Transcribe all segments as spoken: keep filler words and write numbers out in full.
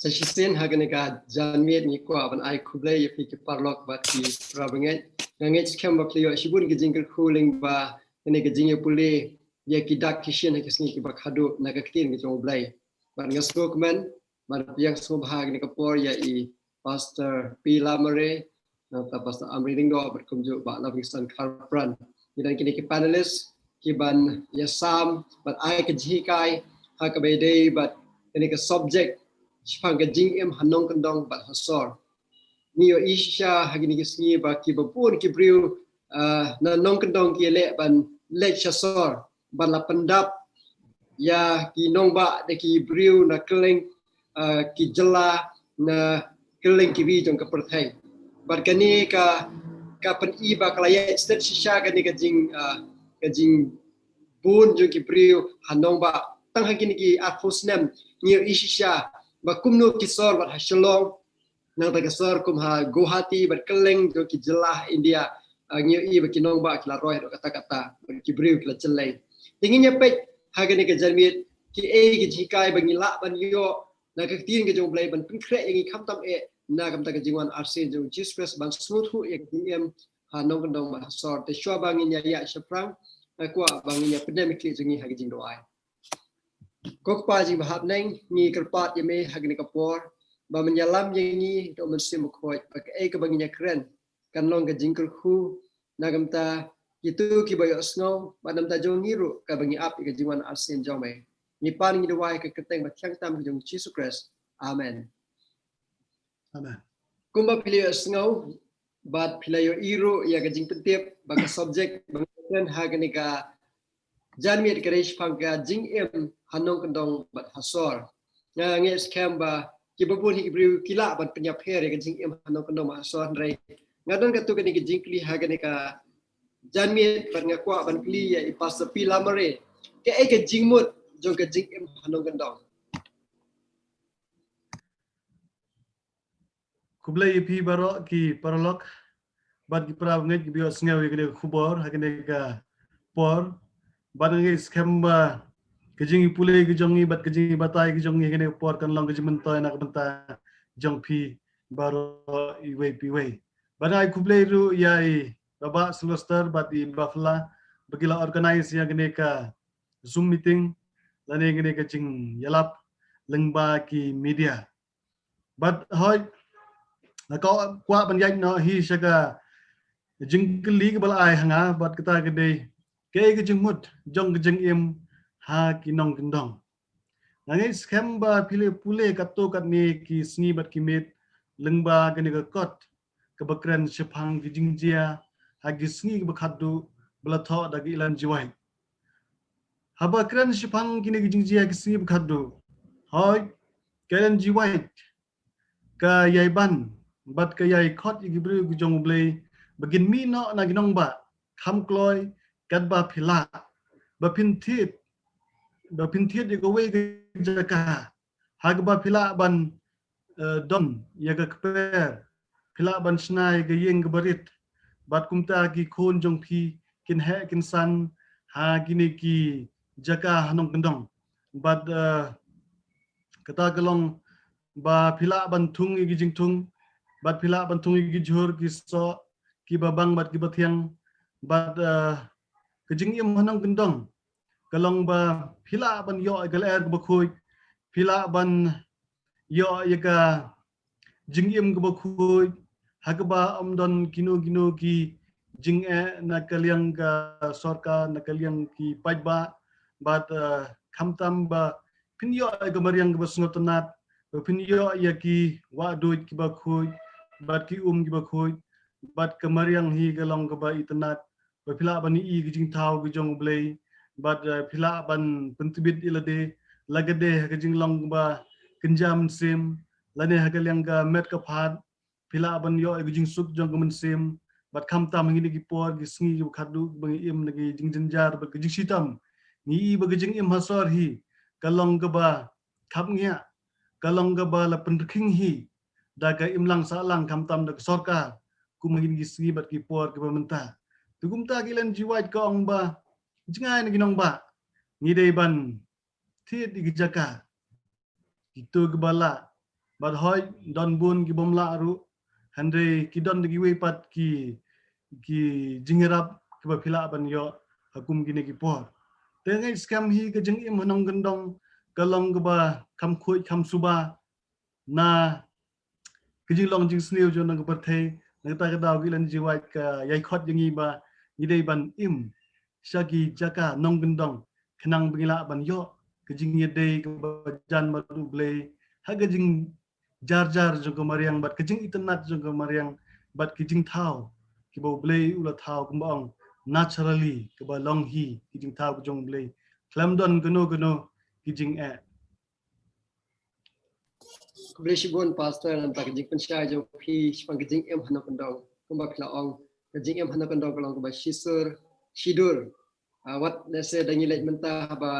Sa shisien ha kane ka janmiet ngi kwah ban ai khublei ïa phi ki paralok bad ki parabangeit. Nga ngeit skhem ba phi la ïoh shibun ki jingkyrkhu lyngba kane ka jingïapule ïa ki dak ki shin ha ki sngi kiba khadduh na ka ktien ka jong U Blei. Bad nga sngewkmen bad pdiang sngewbha ha kane ka por ïa i Pastor P Lamare, nangta Pastor Amri Lyngdoh bad kumjuh Bah Livingston Kharpran. Ngi don kine ki panelist ki ban ïasam bad ai ka jinghikai ha kaba ïadei bad kane ka subject shaphang ka jingim ha nongkyndong bad ha sor. Ngi ïohi shisha ha kine ki sngi ba kiba bun ki briew, ah, na nongkyndong ki leh ban leit sha sor bad la pyndap ïa ki nongbah da ki briew na kylleng, ah, ki jylla na kylleng ki ri jong ka pyrthei. Bad kane ka, ka pyni ba ka la ïaid stet shisha kane ka jing, ah, ka jingbun jong ki briew ha nongbah. Tang ha kine ki arphew snem ngi ïohi shisha ba kumno ki sor bad ha Shillong, nangta ka sor kum ha Guwahati bad kylleng jong ki jylla ha India, ah, ngi ïohi ba ki nongbah ki la roi haduh katta katta bad ki briew ki la jyllei. Te ngin ïa peit ha kane ka janmiet kiei ki jinghikai ba ngi lah ban ïoh na ka ktien ka jong U Blei ban pynkhreh ïa ngi khamtam eh na ka bynta ka jingwan arsien jong U Jisu Khrist ban sngewthuh ïa ka jingim ha nongkyndong bad ha sor. Te shuwa ba ngin ïa ïaid shaphrang, nga kwah ba ngin ïa pyndem ïa ki jong ngi ha ka jingduwai. Ko Kpa jingbahap neng, ngi kyrpad ïa me ha kane ka por ba men ïalam ïa ngi da U Mynsiem Bakhuid ba kaei kaba ngin ïa kren kan long ka jingkyrkhu na ka bynta kito kiba ïohsngew bad na ka bynta jong ngi ruh kaba ngi ap ïa ka jingwan arsien jong me. Ngi pan ngi duwai ha ka kyrteng ba thiang tam ka jong U Jisu Khrist. Amen. Amen. Kumba phi la ïohsngew bad phi la ïohi ruh ïa ka jingpyntip ba ka subject ba ngi kren ha kane ka janmiet ka dei shaphang ka jingim ha nongkyndong bad ha sor. Nga ngeit skhem ba kiba bun hi ki briew ki lah ban pynïapher ïa ka jingim ha nongkyndong bad ha sor, hynrei nga don katto katne ka jingkylli ha kane ka janmiet bad nga kwah ban kylli ïa i Pastor P Lamare, kaei ka jingmut jong ka jingim ha nongkyndong? Khublei ïa phi baroh ki paralok bad ki parabangeit kiba ïohsngew ïa kane ka khubor ha kane ka por. Bad nga ngeit skhem ba ka jingïapule ka jong ngi bad ka jingïabatai ka jong ngi ha kane ka por kan long ka jingmyntoi na ka bynta jong phi baroh iwei pa iwei. Bad nga ai khublei ruh ïa i Bah Sylvester bad i Bah Fla ba ki la organise ïa kane ka Zoom meeting lane kane ka jingïalap lyngba ki media. Bad hooid, nga kwah ban ïaid noh hi sha ka jingkylli kaba la ai ha nga, bad kata ka dei, kaei ka jingmut jong ka jingim ha ki nongkyndong? Nga ngeit skhem ba phi la pule katto katne ki sngi bad ki miet lyngba kane ka kot kaba kren shaphang ki jingjia ha ki sngi kiba khatduh ba la thoh da ka Ellen G. White. Haba kren shaphang kine ki jingjia ki sngi ba khatduh, hooid, ka Ellen G. White ka ïai ban bad ka ïai khot ïa ki briew ki jong U Blei ba kin mih noh na ki nongbah kham kloi katba phi lah, ba phin thied, ba phin thied ïa kawei ka jaka ha kaba phi lah ban, eh, don ïa ka kper, phi lah ban shna ïa ka ïing kaba rit, bad kumta ki khun jong phi kin heh kin san ha kine ki jaka ha nongkyndong. Bad, eh, kata ka long ba phi lah ban thung ïa ki jingthung, bad phi lah ban thung ïa ki jhur ki soh kiba bang bad kiba thiang, bad, eh, ka jingim ha nongkyndong ka long ba phi lah ban ïoh ïa ka lyer kaba khuid, phi lah ban ïoh ïa ka jingim kaba khuid ha kaba ym don kino kino ki jingeh na ka liang ka sorkar, na ka liang ki paidbah, bad, eh, khamtam ba phin ïoh ïa ka mariang kaba sngewtynnat, ba phin ïoh ïa ki wahduid kiba khuid bad ki um kiba khuid, bad ka mariang hi ka long kaba itynnat, ba phi lah ban ïohi ka jingthaw ka jong U Blei, bad, eh, phi lah ban pyntbit ïa lade, la ka dei ha ka jinglong kaba kynja mynsiem lane ha ka liang ka met ka phad, phi lah ban ïoh ïa ka jingsuk jong ka mynsiem. Bad khamtam ha kine ki por ki sngi kiba khatduh ba ngi im na ki jingjynjar bad ka jingshitom, ngi i ba ka jingim ha sor hi ka long kaba khapngiah, ka long kaba la pynrkhing hi da ka imlang sahlang khamtam da ka sorkar kum ha kine ki sngi bad ki por kiba mynta. Te kumta ka Ellen G. White ka ong ba jngai na ki nongbah, ngi dei ban thied ïa ki jaka, kito kiba lah, Bad hoi, don bun ki bym lah ruh, hynrei ki don da kiwei pat ki, ki jingïarap kiba phi lah ban ïoh ha kum kine ki por. Te nga ngeit skhem hi ka jingim ha nongkyndong ka long kaba kham khuid kham suba na ka jinglong jingsniew jong nong ka pyrthei. Na kata ka daw ki leh jingwai ka ïai khot jong ngi ba ngi dei ban im sha ki jaka nongkyndong khnang ba ngi lah ban ïoh ka jingïadei kaba jan bad U Blei ha ka jingjar jar jong ka mariang bad ka jingitynnad jong ka mariang bad ki jingthaw kiba U Blei u la thaw, kumba ong, naturally, kaba long hi ki jingthaw ka jong U Blei, khlem don kano kano ki jingeh. Khublei shibun Pastor, namar ka jingpynshai jong phi shaphang ka jingim ha nongkyndong. Kumba phi la ong, ka jingim ha nongkyndong ka long kaba shisur shidur. Ah, wat lehse da ngi leit mynta haba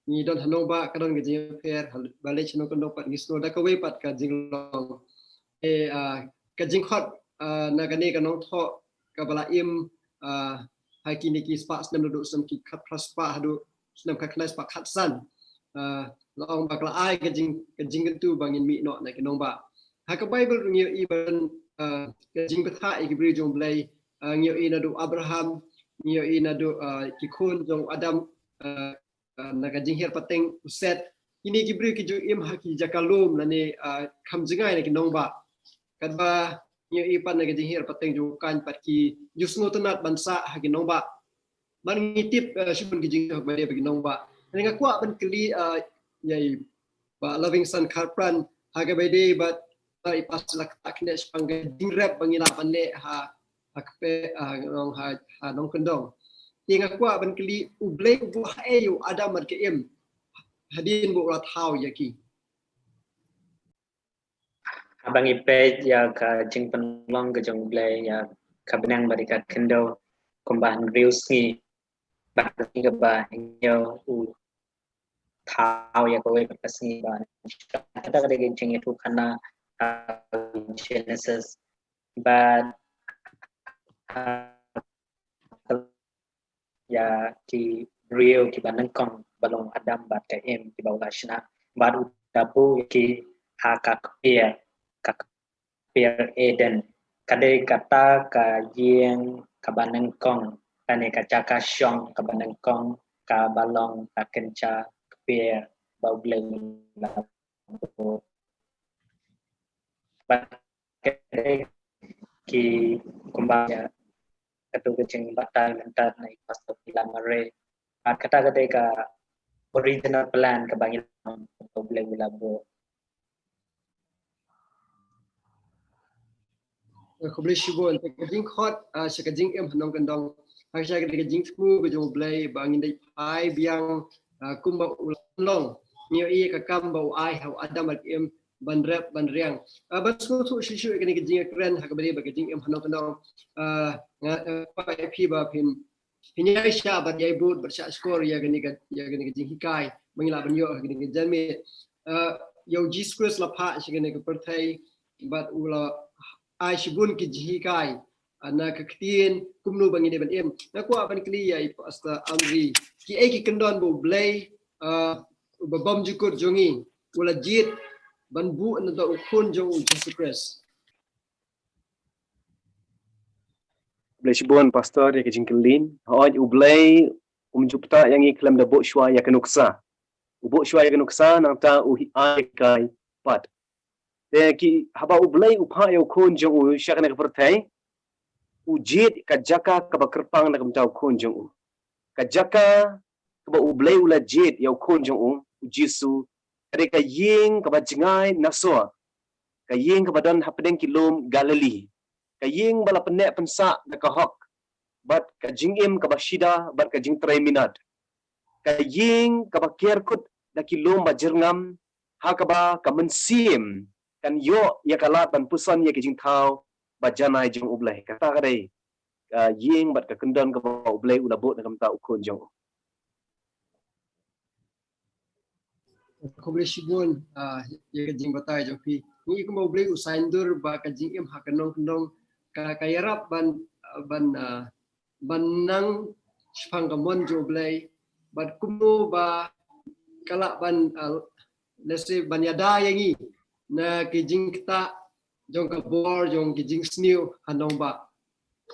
ngi don ha nongbah ka don ka jingïapher, haba leit sha nongkyndong pat ngi sngew da kawei pat ka jinglong. Eh, ah, ka jingkhot, ah, na kane ka nongthoh kaba la im, ah, ha kine ki spah snem, naduh snem ki khatphra spah haduh snem khatkhyndai spah khatsan. Ah, la ong ba ka la ai ka jing, ka jingkyntu ba ngin mih noh na ki nongbah. Ha ka Baibl ruh ngi ïohi ban, ah, ka jingbthah ïa ki briew jong U Blei, ah, ngi ïohi naduh Abraham, ngi ïohi naduh, ah, ki khun jong Adam, ah, ah, na ka jinghiar pateng u Seth. Kine ki briew ki ju im ha ki jaka lum lane, ah, kham jngai na ki nongbah. Katba ngi ïohi pat na ka jinghiar pateng jong u Kain pat ki ju sngewtynnad ban sah ha ki nongbah. Bad ngi tip, ah, shibun ki jingthoh ba dei ba ki nongbah. Nga kwah ban kylli, ah, ïa i Bah Lovingson Kharpran, ha kaba dei bad, ah, i Pastor la kata kane shaphang ka jingrep ba ngi lah ban leh ha, ha kpe, ah, nong, ha, ha nongkyndong. Te nga kwah ban kylli, U Blei u buh haei ïa u Adam bad ka Im hadien ba u la thaw ïa ki? Haba ngi peit ïa ka jingpynlong ka jong U Blei ïa ka bneng bad ïa ka khyndew, kumba hynriew sngi, bad ka sngi kaba hynñiew u thaw ïa kawei, bad ka sngi ba, kata ka dei ka jingïathuhkhana, ah, Genesis. Bad, ah, ïa ki briew kiba nyngkong ba long Adam bad ka Im kiba u la shna, bad u da buh ïa ki ha ka kper, ka kper Eden. Ka dei kata ka ïing kaba nyngkong, lane ka jaka shong kaba nyngkong kaba long ka kynja kper ba U Blei u la buh. Bad ka dei ki, kumba ïa kato ka jingbatai mynta na i Pastor Pilar Murray. Bad kata ka dei ka original plan kaba ngi long, kaba U Blei u la buh. Khublei shibun. Te ka jingkhot, ah, sha ka jingim ha nongkyndong, ha ka, sha ka jingthmu ka jong U Blei ba ngin dei phai biang, ah, kumba u la long. Ngi ïohi ka kam ba u ai ha u Adam bad ka Im ban rep ban riang. Ah, ban sngewthuh shuh shuh ïa kane ka jingkren ha kaba dei bad ka jingim ha nongkyndong. Ah, nga, ah, kwah ïa phi ba phin, phin ïai shah bad ïai bud bad shah shkor ïa kane ka, ïa kane ka jinghikai ba ngi lah ban ïoh ha kane ka janmiet. Ah, ïa u Jisu Khrist la phah sha kane ka pyrthei bad u la ai shibun ki jinghikai, ah, na ka ktien kumno ba ngi dei ban im. Nga kwah ban kylli ïa i Pastor Amri, kiei ki kyndon ba U Blei, ah, uba bymjukut jong ngi u la jied ban buh na u Khun jong u Jisu Khrist? Khublei shibun Pastor ïa ka jingkylli. Hooid, U Blei um ju ktah ïa ngi khlem da buh shuwa ïa ka nuksa. U buh shuwa ïa ka nuksa nangta u hi-, ai kai pat. Te ki, haba U Blei u phah ïa u Khun jong u sha kane ka pyrthei, u jied ka jaka kaba kyrpang na ka bynta u Khun jong u. Ka jaka kaba U Blei u la jied ïa u Khun jong u, u Jisu, ka dei ka ïing kaba jngai na sor, ka ïing kaba don hapdeng ki lum Galili, ka ïing ba la pynneh pynsah da ka hok, bad ka jingim kaba shida, bad ka jingtrei minot. Ka ïing kaba ker kut da ki lum ba jyrngam, ha kaba ka mynsiem kan ïoh ïa ka lad ban puson ïa ki jingthaw ba janai jong U Blei. Kata ka dei, ah, ïing bad ka kyndon kaba U Blei u la buh na ka bynta u Khun jong u. Khublei shibun, ah, ïa ka jingbatai jong phi. Ngi kumba U Blei u saiñdur ba ka jingim ha ka nongkyndong ka, ka ïarap ban, ah, ban, ah, ban nang shaphang ka mon jong U Blei, bad kumno ba ka lah ban, ah, lehse ban ïada ïa ngi na ki jingktah jong ka bor jong ki jingsniew ha nongbah.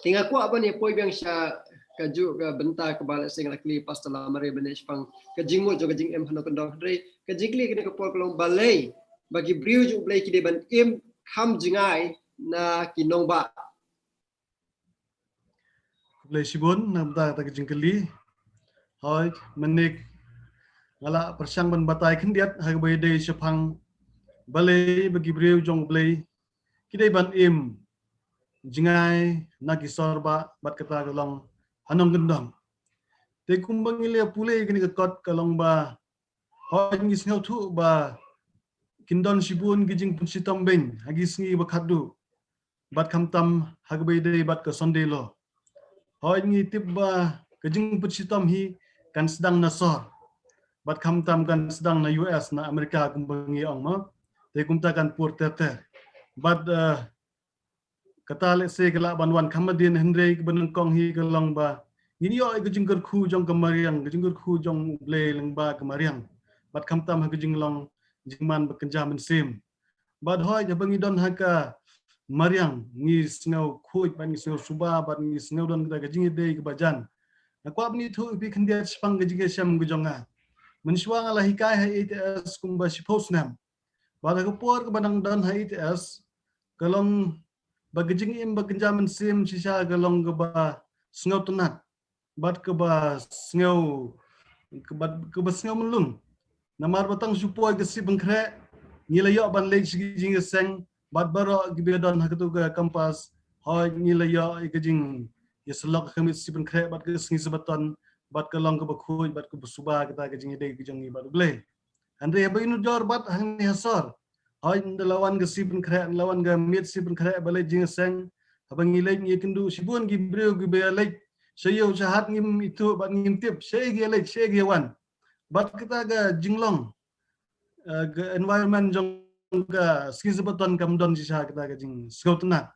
Te nga kwah ban ïa poi biang sha kajuh ka bynta kaba la seng la kli Pastor Lamare ban ïa shipang ka jingmut jong ka jingim ha nongkyndong, hynrei ka jingkylli kane ka por ka long balei ba ki briew jong U Blei ki dei ban im kham jngai na ki nongbah. Khublei shibun na ka bynta ka jingkylli. Hooid, mynta nga la pyrshang ban batai khyndiat ha kaba ïadei shaphang balei ba ki briew jong U Blei ki dei ban im jngai na ki sor bah bad kata ka long ha nongkyndong. Te kumba ngi la pule kane ka kot ka long ba hooid ngi sngewthuh ba kin don shibun ki jingpynshitom beiñ ha ki sngi ba khatduh bad khamtam ha kaba ïadei bad ka Sunday law. Hooid ngi tip ba ka jingpynshitom hi kan sdang na sor bad khamtam kan sdang na U S, na America kumba ngi ong ma. Te kumta kan pur ter ter. Bad eh, kata lehse ka lah ban wan kham hadien, hynrei kaba nyngkong hi ka long ba ngin ïoh ïa ka jingkyrkhu jong ka mariang, ka jingkyrkhu jong U Blei lyngba ka mariang. Bad khamtam ha ka jinglong jingman ba kynja mynsiem. Bad hooid haba ngi don ha ka mariang ngi sngew khuid bad ngi sngew suba bad ngi sngew don kata ka jingïadei kaba jan. Nga kwah ban ïathuh ïa phi khyndiat shaphang ka jingïashem ka jong nga. Mynshuwa nga la hikai ha E T S kumba shiphew snem. Bad ha ka por kaba dang don ha E T S ka long ba ka jingim ba kynja mynsiem shisha ka long kaba sngewtynnat bad kaba sngew, kaba, kaba sngew myllung. Namar ba tang shu poi ka sibpynkhreh ngi la ïoh ban leit sha ki jingïaseng bad baroh kiba don ha katu ka campus, hooid ngi la ïoh ïa ka jingïasyllok ha ka miet sibpynkhreh bad ka sngi Sabaton bad ka long kaba khuid bad kaba suba kata ka jingïadei ka jong ngi bad U Blei. Hynrei haba ngi nujor bad hangne ha sor, hooid ynda la wan ka sibpynkhreh, ynda la wan ka miet sibpynkhreh ba leit jingïaseng, haba ngi leit ngi ïakynduh shibun ki briew kiba ïaleit sha ïew sha hat, ngim ithuh bad ngim tip shaei ki ïaleit shaei ki ïawan. Bad kata ka jinglong eh, ka environment jong ka sngi Sabaton kam don shisha kata ka jingsngewtynnat.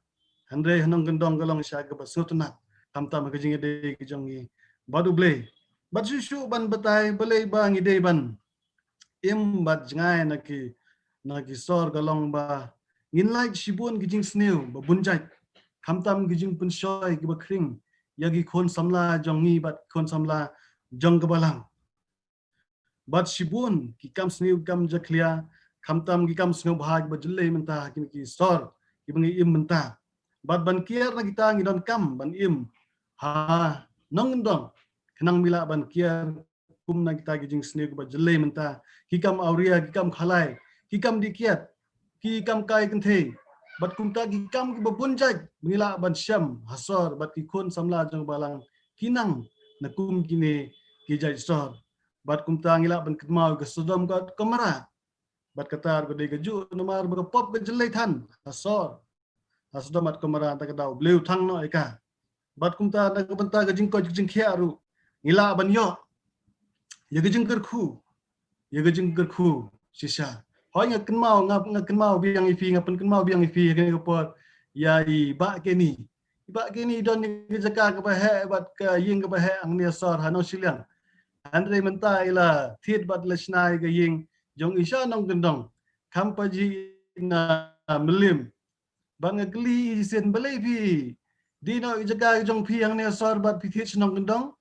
Hynrei ha nongkyndong ka long shisha kaba sngewtynnat khamtam ha ka jingïadei ka jong ngi bad U Blei. Bad shuh shuh ban batai balei ba ngi dei ban im bad jngai na ki, na ki sor ka long ba ngin lait shibun ki jingsniew ba bun jait, khamtam ki jingpynshoi kiba khring ïa ki khun samla jong ngi bad khun samla jong ka balang. Bad shibun ki kam sniew, ki kam jakhlia, khamtam ki kam sngewbha kiba jyllei mynta ha kine ki sor kiba ngi im mynta. Bad ban kiar na kita ngi donkam ban im ha nongkyndong khnang ba ngi lah ban kiar kum na kita ki jingsniew kiba jyllei mynta, ki kam awria, ki kam khalai, ki kam dih kiad, ki kam kai kynthei, bad kumta ki kam kiba bun jait ba ngi lah ban shem ha sor bad ki khun samla jong ka balang ki nang na kum kine ki jait sor. Bad kumta ngi lah ban kynmaw ïa ka Sodom bad Gomorrah. Bad kata ruh ka dei kajuh namar ba ka pop ka jyllei than ha sor, ha Sodom bad Gomorrah, ta ka daw U Blei u thang noh ïa ka. Bad kumta na ka bynta ka jingkoit ka jingkhiah ruh ngi lah ban ïoh ïa ka jingkyrkhu, ïa ka jingkyrkhu shisha. Hooid nga kynmaw, nga, nga kynmaw biang ïa phi, nga pynkynmaw biang ïa phi ha kane ka por ïa i Bah Kenny. I Bah Kenny i don ïa ka jaka kaba heh bad ka ïing kaba heh hangne ha sor ha Nongshiliang. Hynrei mynta i la thied bad la shna ïa ka ïing jong i sha nongkyndong, Khampaji na Mylliem. Bad nga kylli i shisien, balei phi dih noh ïa ka jaka jong phi hangne ha sor bad phi thied sha nongkyndong?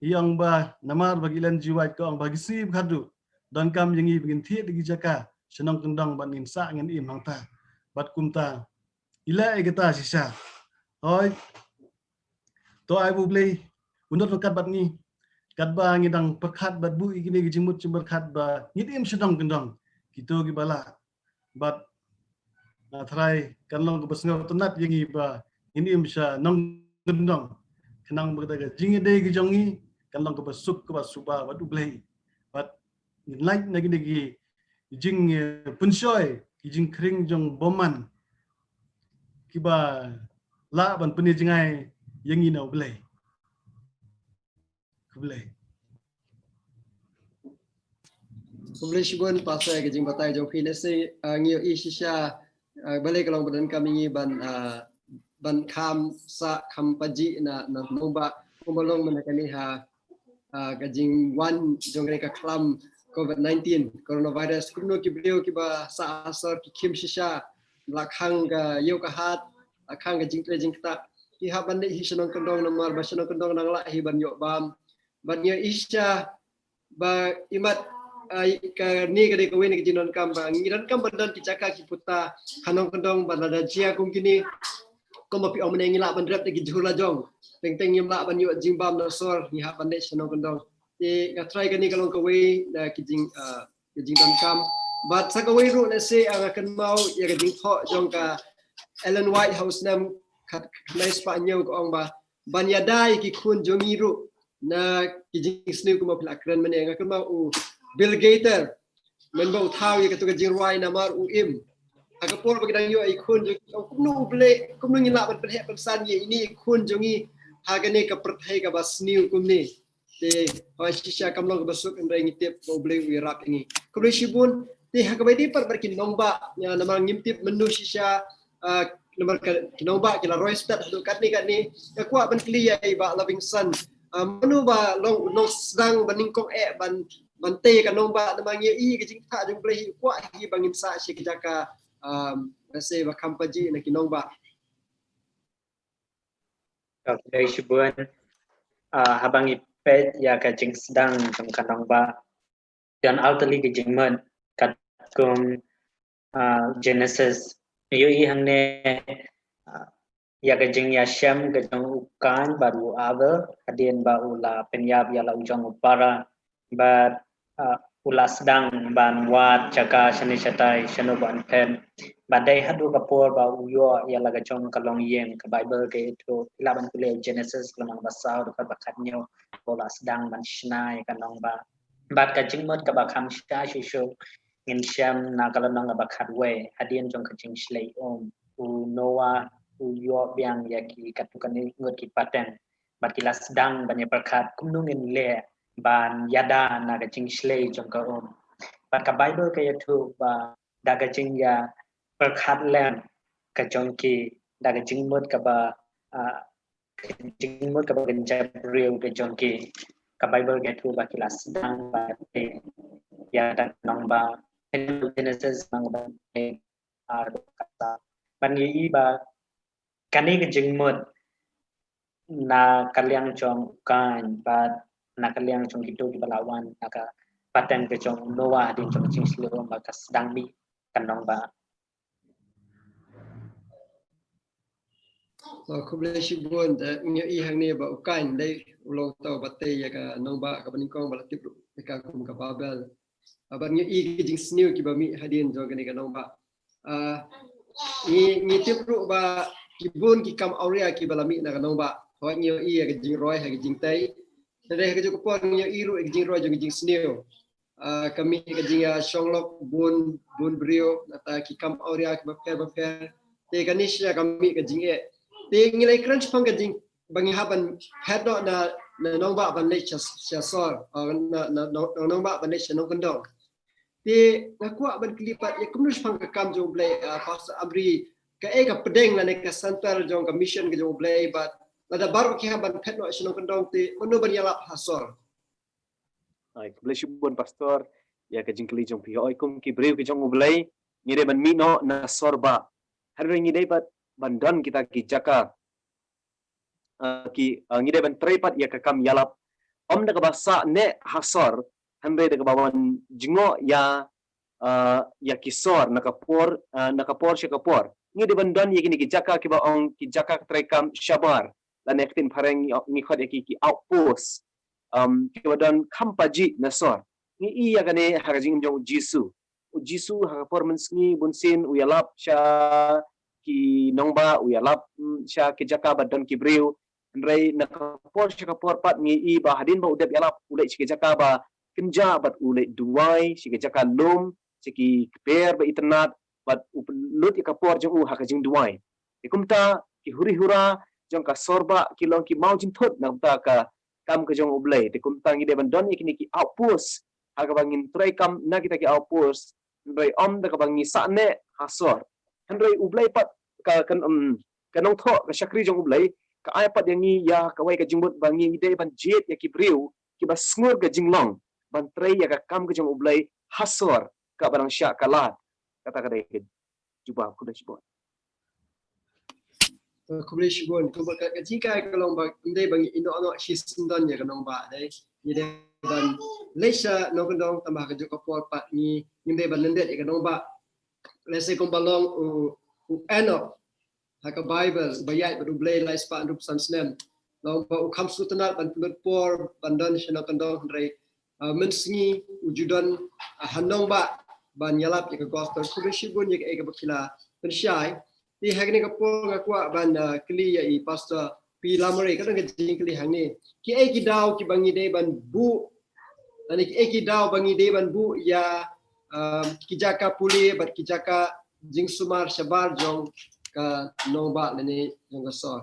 I ong ba namar ba ki Ellen G. White ka ong ba ha ki sngi ba khatduh donkam ïa ngi ba ngin thied ïa ka jaka sha nongkyndong bad ngin sah ngin im hangta. Bad kumta i leh ïa kata shisha. Hooid. To ai ba U Blei un don ryngkat bad ngi, katba ngi dang pyrkhat bad buh ïa kine ki jingmut jingpyrkhat ba ngin im sha nongkyndong, kito kiba lah. Bad nga tharai kan long kaba sngewtynnat ïa ngi ba ngin im sha nongkyndong, khnang ba kata ka jingïadei ka jong ngi kan long kaba suk kaba suba bad U Blei. Bad ngin lait na kine ki jing, eh, pynshoi, ki jingkhring jong bymman kiba lah ban pynïajngai ïa ngi na U Blei. Khublei. Khublei shibun Pastor ka jingbatai jong phi. Lehse, ah, ngi ïohi shisha, ah, balei ka long ba donkam ïa ngi ban, ah, ban kham sah kham pajih na, na nongbah kumba long mynta kane ha, ah, ka jingwan jong kane ka khlam COVID nineteen, coronavirus, kumno ki briew kiba sah ha sor ki khim shisha, la khang ka ïew ka hat, la khang ka jingtrei jingktah, ki hap ban leit hi sha nongkyndong namar ba sha nongkyndong nang lah hi ban ïoh bam. Ban ïoh i shisha ba imat, ah, kane ka dei kawei na ka jingdonkam ba ngi donkam ban don ki jaka ki puta ha nongkyndong, ban lada jia kum kine, kumba phi ong mynne, ngi lah ban rep da ki jhur lajong. Teng teng ngim lah ban ïoh jingbam na sor, ngi hap ban leit sha nongkyndong. Te nga tharai kane ka long kawei na ki jing, ah, ki jingdonkam. Bad sa kawei ruh, lehse, ah, nga kynmaw ïa ka jingthoh jong ka Ellen White ha u snem khat, khatkhyndai spah hynñiew, ka ong ba ban ïada ïa ki khun jong ngi ruh na ki jingsniew kumba phi la kren mynne. Nga kynmaw u Bill Gaither, mynba u thaw ïa katu ka jingrwai Namar U Im, ha ka por ba ki dang ïoh ïa i khun jong ngi, kumno U Blei, kumno ngin lah ban pynheh pynsan ïa ine i khun jong ngi ha kane ka pyrthei kaba sniew kumne. Te hooid, shisha kam long kaba suk, hynrei ngi tip ba U Blei u ïarap ïa ngi. Khublei shibun. Te ha kaba ïadei pat bad ki nongbah, ïa, namar ngim tip mynno shisha, ah, namar ka, ki nongbah ki la roi stet haduh katne katne. Nga kwah ban kylli ïa i Bah Lovingson, ah, mano ba long u nongsdang ba nyngkong eh ban, ban tei ka nongbah, namar ngi ïohi ka jingktah jong U Blei hi kwah hi ba ngin sah sha ki jaka, ah, lehse ba kham pajih na ki nongbah. Khublei shibun. Ah, haba ngi peit ïa ka jingsdang jong ka nongbah, don artylli ki jingmut, katkum, ah, Genesis. Ngi ïohi hangne, ah, ïa ka jingïashem ka jong u Kain bad u Abel, hadien ba u la pynïap ïa la u jong u para, bad, ah, u la sdang ban wad jaka shane shatai, shano ban phet. Bad dei haduh ka por ba u ïoh ïa la ka jong ka longïing, ka Baibl ka ïathuh, phi lah ban pule Genesis lynnong ba saw, dkhot ba khathynñiew, ba u la sdang ban shna ïa ka nongbah. Bad ka jingmut kaba kham shai shuh shuh ngin shem na ka lynnong kaba khatwei, hadien jong ka jingshlei um, u Noah u ïoh biang ïa ki katto katne ngut ki pateng. Bad ki la sdang ban ïa pyrkhat kumno ngin leh ban ïada na ka jingshlei jong ka um. Bad ka Baibl ka ïathuh ba da ka jingïa pyrkhat lem ka jong ki, da ka jingmut kaba, ah, ka jingmut kaba kynja briew ka jong ki, ka Baibl ka ïathuh ba ki la sdang ban ïada ka nongbah. Genesis lynnong ba ar, dkhot ba saw. Bad ngi ïohi ba kane ka jingmut na ka liang jong u Kain bad na ka liang jong kito kiba la wan na ka pateng ka jong u Noah hadien jong ka jingshlei um ba ka sdang mih ka nongbah. Oh, khublei shibun. Te ngi ïohi hangne ba u Kain dei u long uta uba tei ïa ka nongbah kaba nyngkong ba la tip ruh ïa ka kum ka Babel. Ah, bad ngi ïohi ki jingsniew kiba mih hadien jong kane ka nongbah. Ah, ngi, ngi tip ruh ba ki bun ki kam awria kiba la mih na ka nongbah. Hooid, ngi ïohi ïa ka jingroi ha ka jingtei. Hynrei ha kajuh ka por ngi ïohi ruh ïa ka jingroi jong ka jingsniew. Ah, ka mih ka jingïashong lok bun, bun briew, nangta ki kam awria kiba pher ba pher. Te kane shisha ka mih ka jingeh. Te ngi la ïakren shaphang ka jing, ba ngi hap ban phet noh na, na nongbah ban leit sha, sha sor, ah, na, na, na, na nongbah ban leit sha nongkyndong. Te nga kwah ban kylli pat ïa kumno shaphang ka kam jong U Blei, ah, Pastor Amri, kaei ka pdeng lane ka center jong ka mission ka jong U Blei, bad lada baroh ki hap ban phet noh sha nongkyndong, te mano ban ïalap ha sor? Ai, khublei shibun Pastor ïa ka jingkylli jong phi. Hooid, kum ki briew ki jong U Blei, ngi dei ban mih noh na sor bah. Hynrei ngi dei pat ban don kita ki jaka, ah, ki, ah, ngi dei ban trei pat ïa ka kam ïalap. Ym da kaba sah neh ha sor, hynrei da kaba wan jngoh ïa, ah, ïa ki sor na ka por, ah, na ka por sha ka por. Ngi dei ban don ïa kine ki jaka kiba ong ki jaka ka treikam shabar, lane ktien phareng ngi, ngi khot ïa ki, ki outpost. Um, kiba don kham pajih na sor. Ngi ïohi ïa kane ha ka jingim jong u Jisu. U Jisu ha ka por mynsngi bunsien u ïalap sha ki nongbah, u ïalap, mm, sha ki jaka ba don ki briew. Hynrei na ka por sha ka por pat ngi ïohi ba hadien ba u dep ïalap u leit sha ki jaka ba kynja bad u leit duwai, sha ki jaka lum, sha ki kper ba itynnad, bad u pynlut ïa ka por jong u ha ka jingduwai. Te kumta ki huri hura jong ka sor bah ki long ki maw jingthut na kumta ka kam ka jong U Blei. Te kumta ngi dei ban don ïa kine ki outpost ha kaba ngin treikam na kita ki outpost. Hynrei ym da kaba ngi sah neh ha sor. Hynrei U Blei pat ka, ka, um, ka nongthoh, ka shakri jong U Blei, ka ai pat ïa ngi ïa kawei ka jingmut ba ngi dei ban jied ïa ki briew kiba sngur ka jinglong. ban trei ïa ka kam ka jong U Blei ha sor, ka ba dang shah ka lad. Kata ka dei ka jubab. Khublei shibun. Khublei shibun. Kumba ka, ka jingkai ka long ba ym dei ba ngi ïehnoh noh shisyndon ïa ka nongbah, dei. Ngi dei ban leit sha nongkyndong, tangba ha kajuh ka por pat ngi, ngim dei ban lyndet ïa ka nongbah. Lehse kumba long u, u Enok ha ka Baibl, ba ïaid bad U Blei lai spah hynriewphew san snem. Long ba u kham sngewtynnat ban pynlut por ban don sha nongkyndong, hynrei, ah, mynsngi u ju don, ah, ha nongbah ban ïalap ïa ka gospel. Khublei shibun ïa kaei kaba phi la pynshai. Te ha kane ka por nga kwah ban, ah, kylli ïa i Pastor P Lamare, ka don ka jingkylli hangne. Kiei ki daw kiba ngi dei ban buh, lane kiei ki daw ba ngi dei ban buh ïa, ah, ki jaka pule bad ki jaka jingsumar shabar jong ka nongbah lane jong ka sor.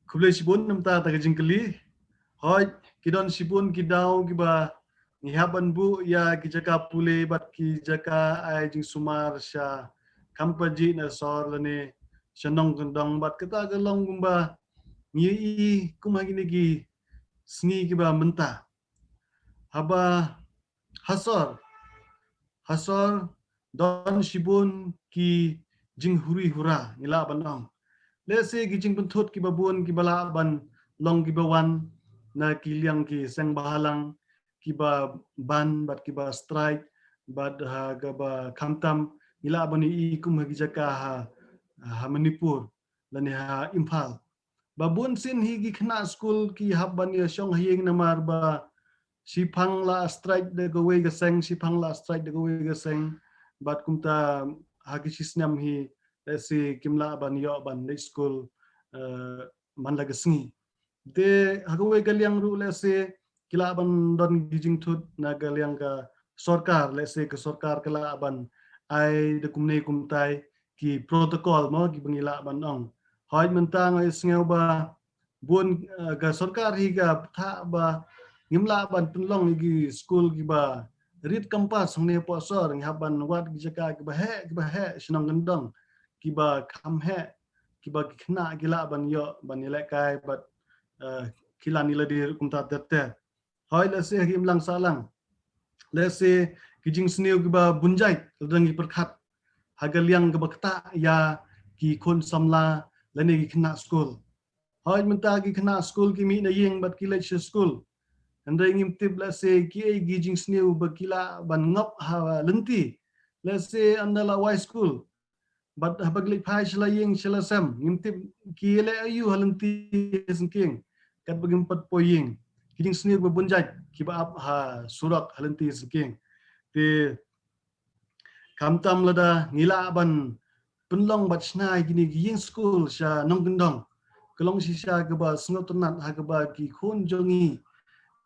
Khublei shibun namar kata ka jingkylli. Hooid, ki don shibun ki daw kiba ngi hap ban buh ïa ki jaka pule bad ki jaka ai jingsumar sha kham pajih na sor lane sha nongkyndong, bad kata ka long kumba ngi ïohi kum ha kine ki sngi kiba mynta. Haba ha sor, ha sor don shibun ki jinghuri hura, ngi lah ban ong. Lehse ki jingpynthut kiba bun kiba lah ban long kiba wan na ki liang ki seng bahalang, kiba ban bad kiba strike, bad ha kaba khamtam ngi lah ban ïohi kum ha ki jaka ha, ha Manipur lane ha Imphal. Ba bun sien hi ki khynnah skul ki hap ban ïa shong ha ïing namar ba shiphang la strike da kawei ka seng, shiphang la strike da kawei ka seng. Bad kumta ha ki shisnem hi lehse kim lah ban ïoh ban leit skul, eh, man la ka sngi. Te ha kawei ka liang ruh lehse ki lah ban don ki jingthut na ka liang ka sorkar, lehse ka sorkar ka lah ban ai da kumne kumtai ki protocol mo kiba ngi lah ban ong. Hooid mynta nga ïohsngew ba bun, eh, ka sorkar hi ka bthah ba ngim lah ban pynlong ïa ki skul kiba rit khampas hangne hapoh sor, ngi hap ban wad ki jaka kiba heh, kiba heh sha nongkyndong, kiba kham heh, kiba ki khynnah ki lah ban ïoh ban ïalehkai bad, eh, ki lah ïalade kumta ter ter. Hooid lehse ha ki imlang sahlang lehse ki jingsniew kiba bun jait lada ngi pyrkhat ha ka liang kaba ktah ïa ki khun samla lane ki khynnah skul. Hooid mynta ki khynnah skul ki mih na ïing bad ki leit sha skul. Hynrei ngim tip lehse kiei ki jingsniew ba ki lah ban ngop ha lynti. Lehse ynda la wai skul bad haba ki leit phai sha la ïing sha la sem, ngim tip ki leh aïu ha lynti syngkien katba kim pat poi ïing. Ki jingsniew ba bun jait kiba ap ha surok ha lynti syngkien. Te khamtam lada ngi lah ban pynlong bad shna ïa kine ki ïing skul sha nongkyndong, ka long shisha kaba sngewtynnat ha kaba ki khun jong ngi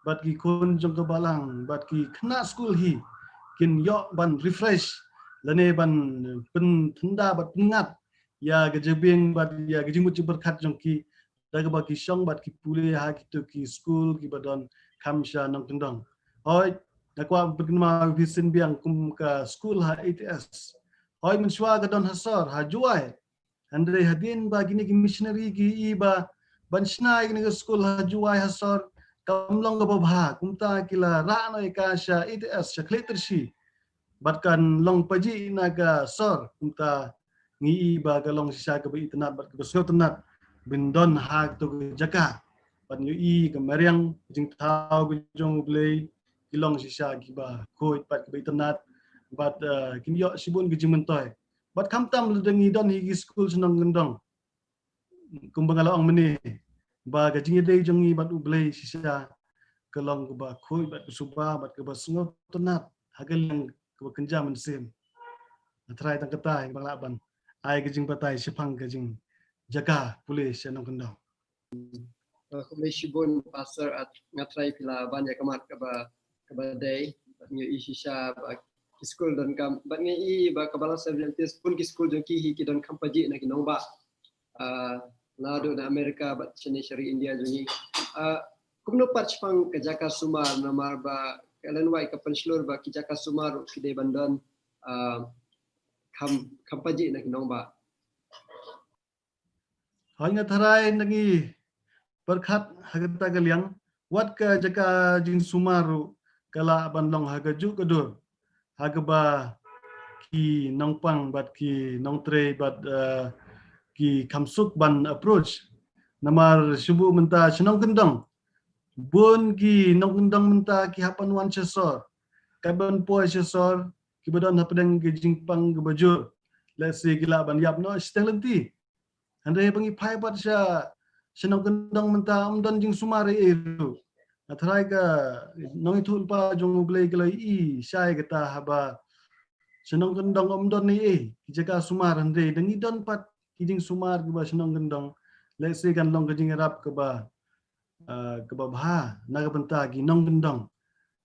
bad ki khun jong ka balang bad ki khynnah skul hi kin ïoh ban refresh lane ban pynthynda bad pynngat ïa ka jabieng bad ïa ka jingmut jingpyrkhat jong ki da kaba ki shong bad ki pule ha kito ki skul kiba don kham sha nongkyndong. Hooid nga kwah pynkynmaw ïa phi sien biang kum ka skul ha E T S. Hooid mynshuwa ka don ha sor ha Jowai. Hynrei hadien ba kine ki missionary ki ïohi ba ban shna ïa kine ki skul ha Jowai ha sor kam long kaba bha, kumta ki la rah noh ïa ka sha E T S sha Khliehtyrshi. Bad kan long pajih na ka sor, kumta ngi ïohi ba ka long shisha kaba itynnat bad kaba sngewtynnat ban don ha kato ka jaka. Bad ngi ïohi ka mariang ka jingthaw ka jong U Blei, ki long shisha kiba khuid bad kiba itynnat bad, eh, kin ïoh shibun ka jingmyntoi. Bad khamtam lada ngi don hi ki skul sha nongkyndong, kumba nga la ong mynne ba ka jingïadei jong ngi bad U Blei shisha ka long kaba khuid bad ka suba bad kaba sngewtynnat ha ka liang kaba kynja mynsiem. Nga tharai tang kata ïa ba nga lah ban ai ka jingbatai shaphang ka jingjaka pule sha nongkyndong. Ah, khublei shibun Pastor, ah, nga tharai phi la ban ïa ka mat kaba, kaba dei. Bad ngi ïohi shisha ba ki skul donkam, bad ngi ïohi ba ka Balang Seventh Adventist pun ki skul jong ki hi ki don kham pajih na ki nongbah. Ah, naduh na America bad shane sha ri India jong ngi. Ah, kumno pat shaphang ka jaka sumar, namar ba ka Ellen White ka pynshlur ba ki jaka sumar ki dei ban don, ah, kham, kham pajih na ki nongbah. Hooid nga tharai ngi pyrkhat ha kata ka liang, wat ka jaka jingsumar ruh ka lah ban long ha ka juh ka dur ha kaba ki nongpang bad ki nongtrei bad, eh, ki kham suk ban approach. Namar shuh mynta shnong kyndong, bun ki nongkyndong mynta ki hap ban wan sha sor, ka ban poi sha sor kiba don hapdeng ki jingpang kiba jur. Let's say ki lah ban ïap noh shiteng lynti. Hynrei ba ngi phai pat sha shnong kyndong mynta ym don jingsumar ei ei ruh. Nga tharai ka nongïathuhlypa jong U Blei ka la ïohi shai kata haba shnong kyndong ym don ei ei ki jaka sumar, hynrei da ngi don pat ki jingsumar kiba shnong kyndong, let's say kan long ka jingïarap kaba, ah, kaba bha na ka bynta ki nongkyndong.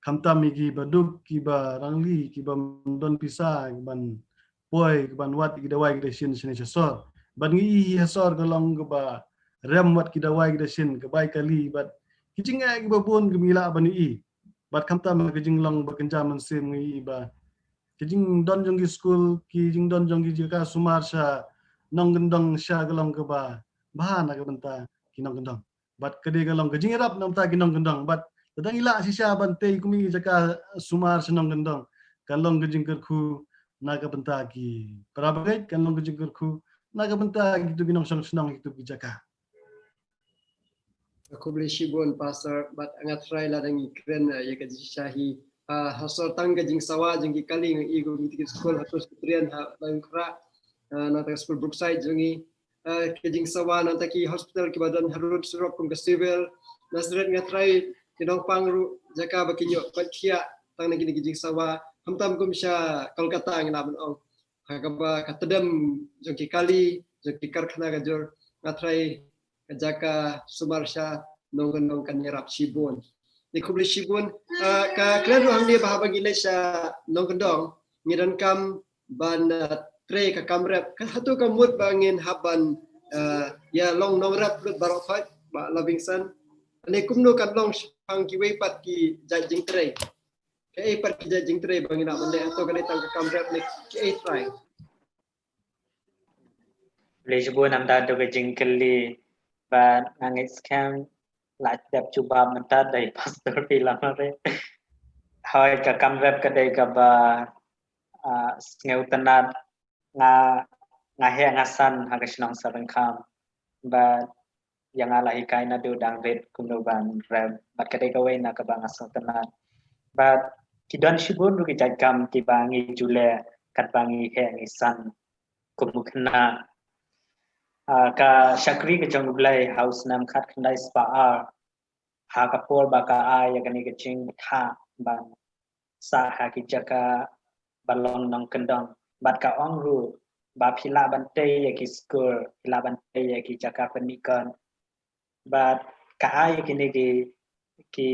Khamtam ïa kiba duk, kiba rangli, kiba don pisa, kiban poi, kiban wad ïa ki dawai ki dashin shane sha sor. Bad ngi ïohi ha sor ka long kaba rem wad ki dawai ki dashin, ka bai kali, bad ki jingeh kiba bun kiba ngi lah ban ïohi. Bad khamtam ka jinglong ba kynja mynsiem ngi ïohi ba ki jingdon jong ki skul, ki jingdon jong ki jaka sumar sha nongkyndong sha ka long kaba bha na ka bynta ki nongkyndong. Bad ka dei ka long ka jingïarap na ka bynta ki nongkyndong. Bad lada ngi lah shisha ban tei kum ki jaka sumar sha nongkyndong, kan long ka jingkyrkhu na ka bynta ki para bangeit, kan long ka jingkyrkhu na ka bynta kitu ki nongshong shnong kitu ki jaka. Khublei shibun Pastor, bad nga tharai lada ngi kren, eh, ïa ka jingshisha hi, ah, ha sor tang ka jingsawa jong ki kali, ngi ïohi kum ki skul ha Presbyterian ha Laitumkhrah, ah, nangta ka skul Brookside jong ngi, ah, ka jingsawa nangta ki hospital kiba don harud surok kum ka Civil. Nasriet nga tharai ki nongpang ruh jaka ba kin ïoh koit khiah tang na kine ki jingsawa. Khamtam kum sha Kolkata ngi lah ban ong, ha kaba ka tdem jong ki kali, jong ki karkhana ka jur. Nga tharai ka jaka sumar sha nongkyndong kan ïarap shibun. Te khublei shibun, ah, ka kren ruh hangne ba haba ngi leit sha nongkyndong ngi donkam ban, ah, trei ka kam rep. Ka hato ka mut ba ngin hap ban, ah, ïa long nongrep lut baroh khoit, Bah Lovingson? Lane kumno kan long shaphang kiwei pat ki jait jingtrei? Kaei pat ki jait jingtrei ba ngi lah ban leh, hato ka dei tang ka kam rep ne kaei trai? Khublei shibun, namar da ka jingkylli ba nga ngeit skhem la dep jubab mynta da i Pastor phi la mare. Hooid, ka kam rep ka dei kaba, ah, sngewtynnat, nga, nga heh nga san ha ka shnong Saryngkham. Bad ïa nga la hikai naduh dang rit kumno ban rep, bad ka dei kawei na kaba nga sngewtynnat. Bad ki don shibun ruh ki jait kam kiba ngi ju leh katba ngi heh ngi san. Kum u khynnah, ah, ka shakri ka jong U Blei ha u snem khatkhyndai spah ar, ha ka por ba ka ai ïa kane ka jingbthah ban sah ha ki jaka ba long nongkyndong. Bad ka ong ruh ba phi lah ban tei ïa ki skul, phi lah ban tei ïa ki jaka pynmih kot. Bad ka ai ïa kine ki, ki,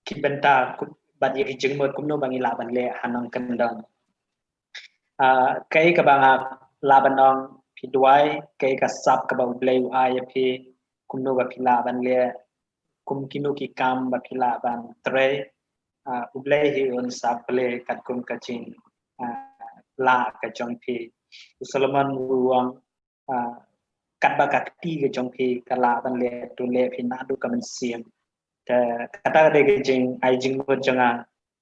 ki bynta ku-, bad ïa ki jingmut kumno ba ngi lah ban leh ha nongkyndong. Ah, kaei kaba nga lah ban ong, phi duwai, kaei ka sap kaba U Blei u ai ïa phi, kumno ba phi lah ban leh, kum kino ki kam ba phi lah ban trei, ah, U Blei hi un sa plie katkum ka jing, ah, lah ka jong phi. U Solomon u ong, ah, katba ka kti ka jong phi ka lah ban leh, to leh phi naduh ka mynsiem. Te kata ka dei ka jingai jingmut jong nga,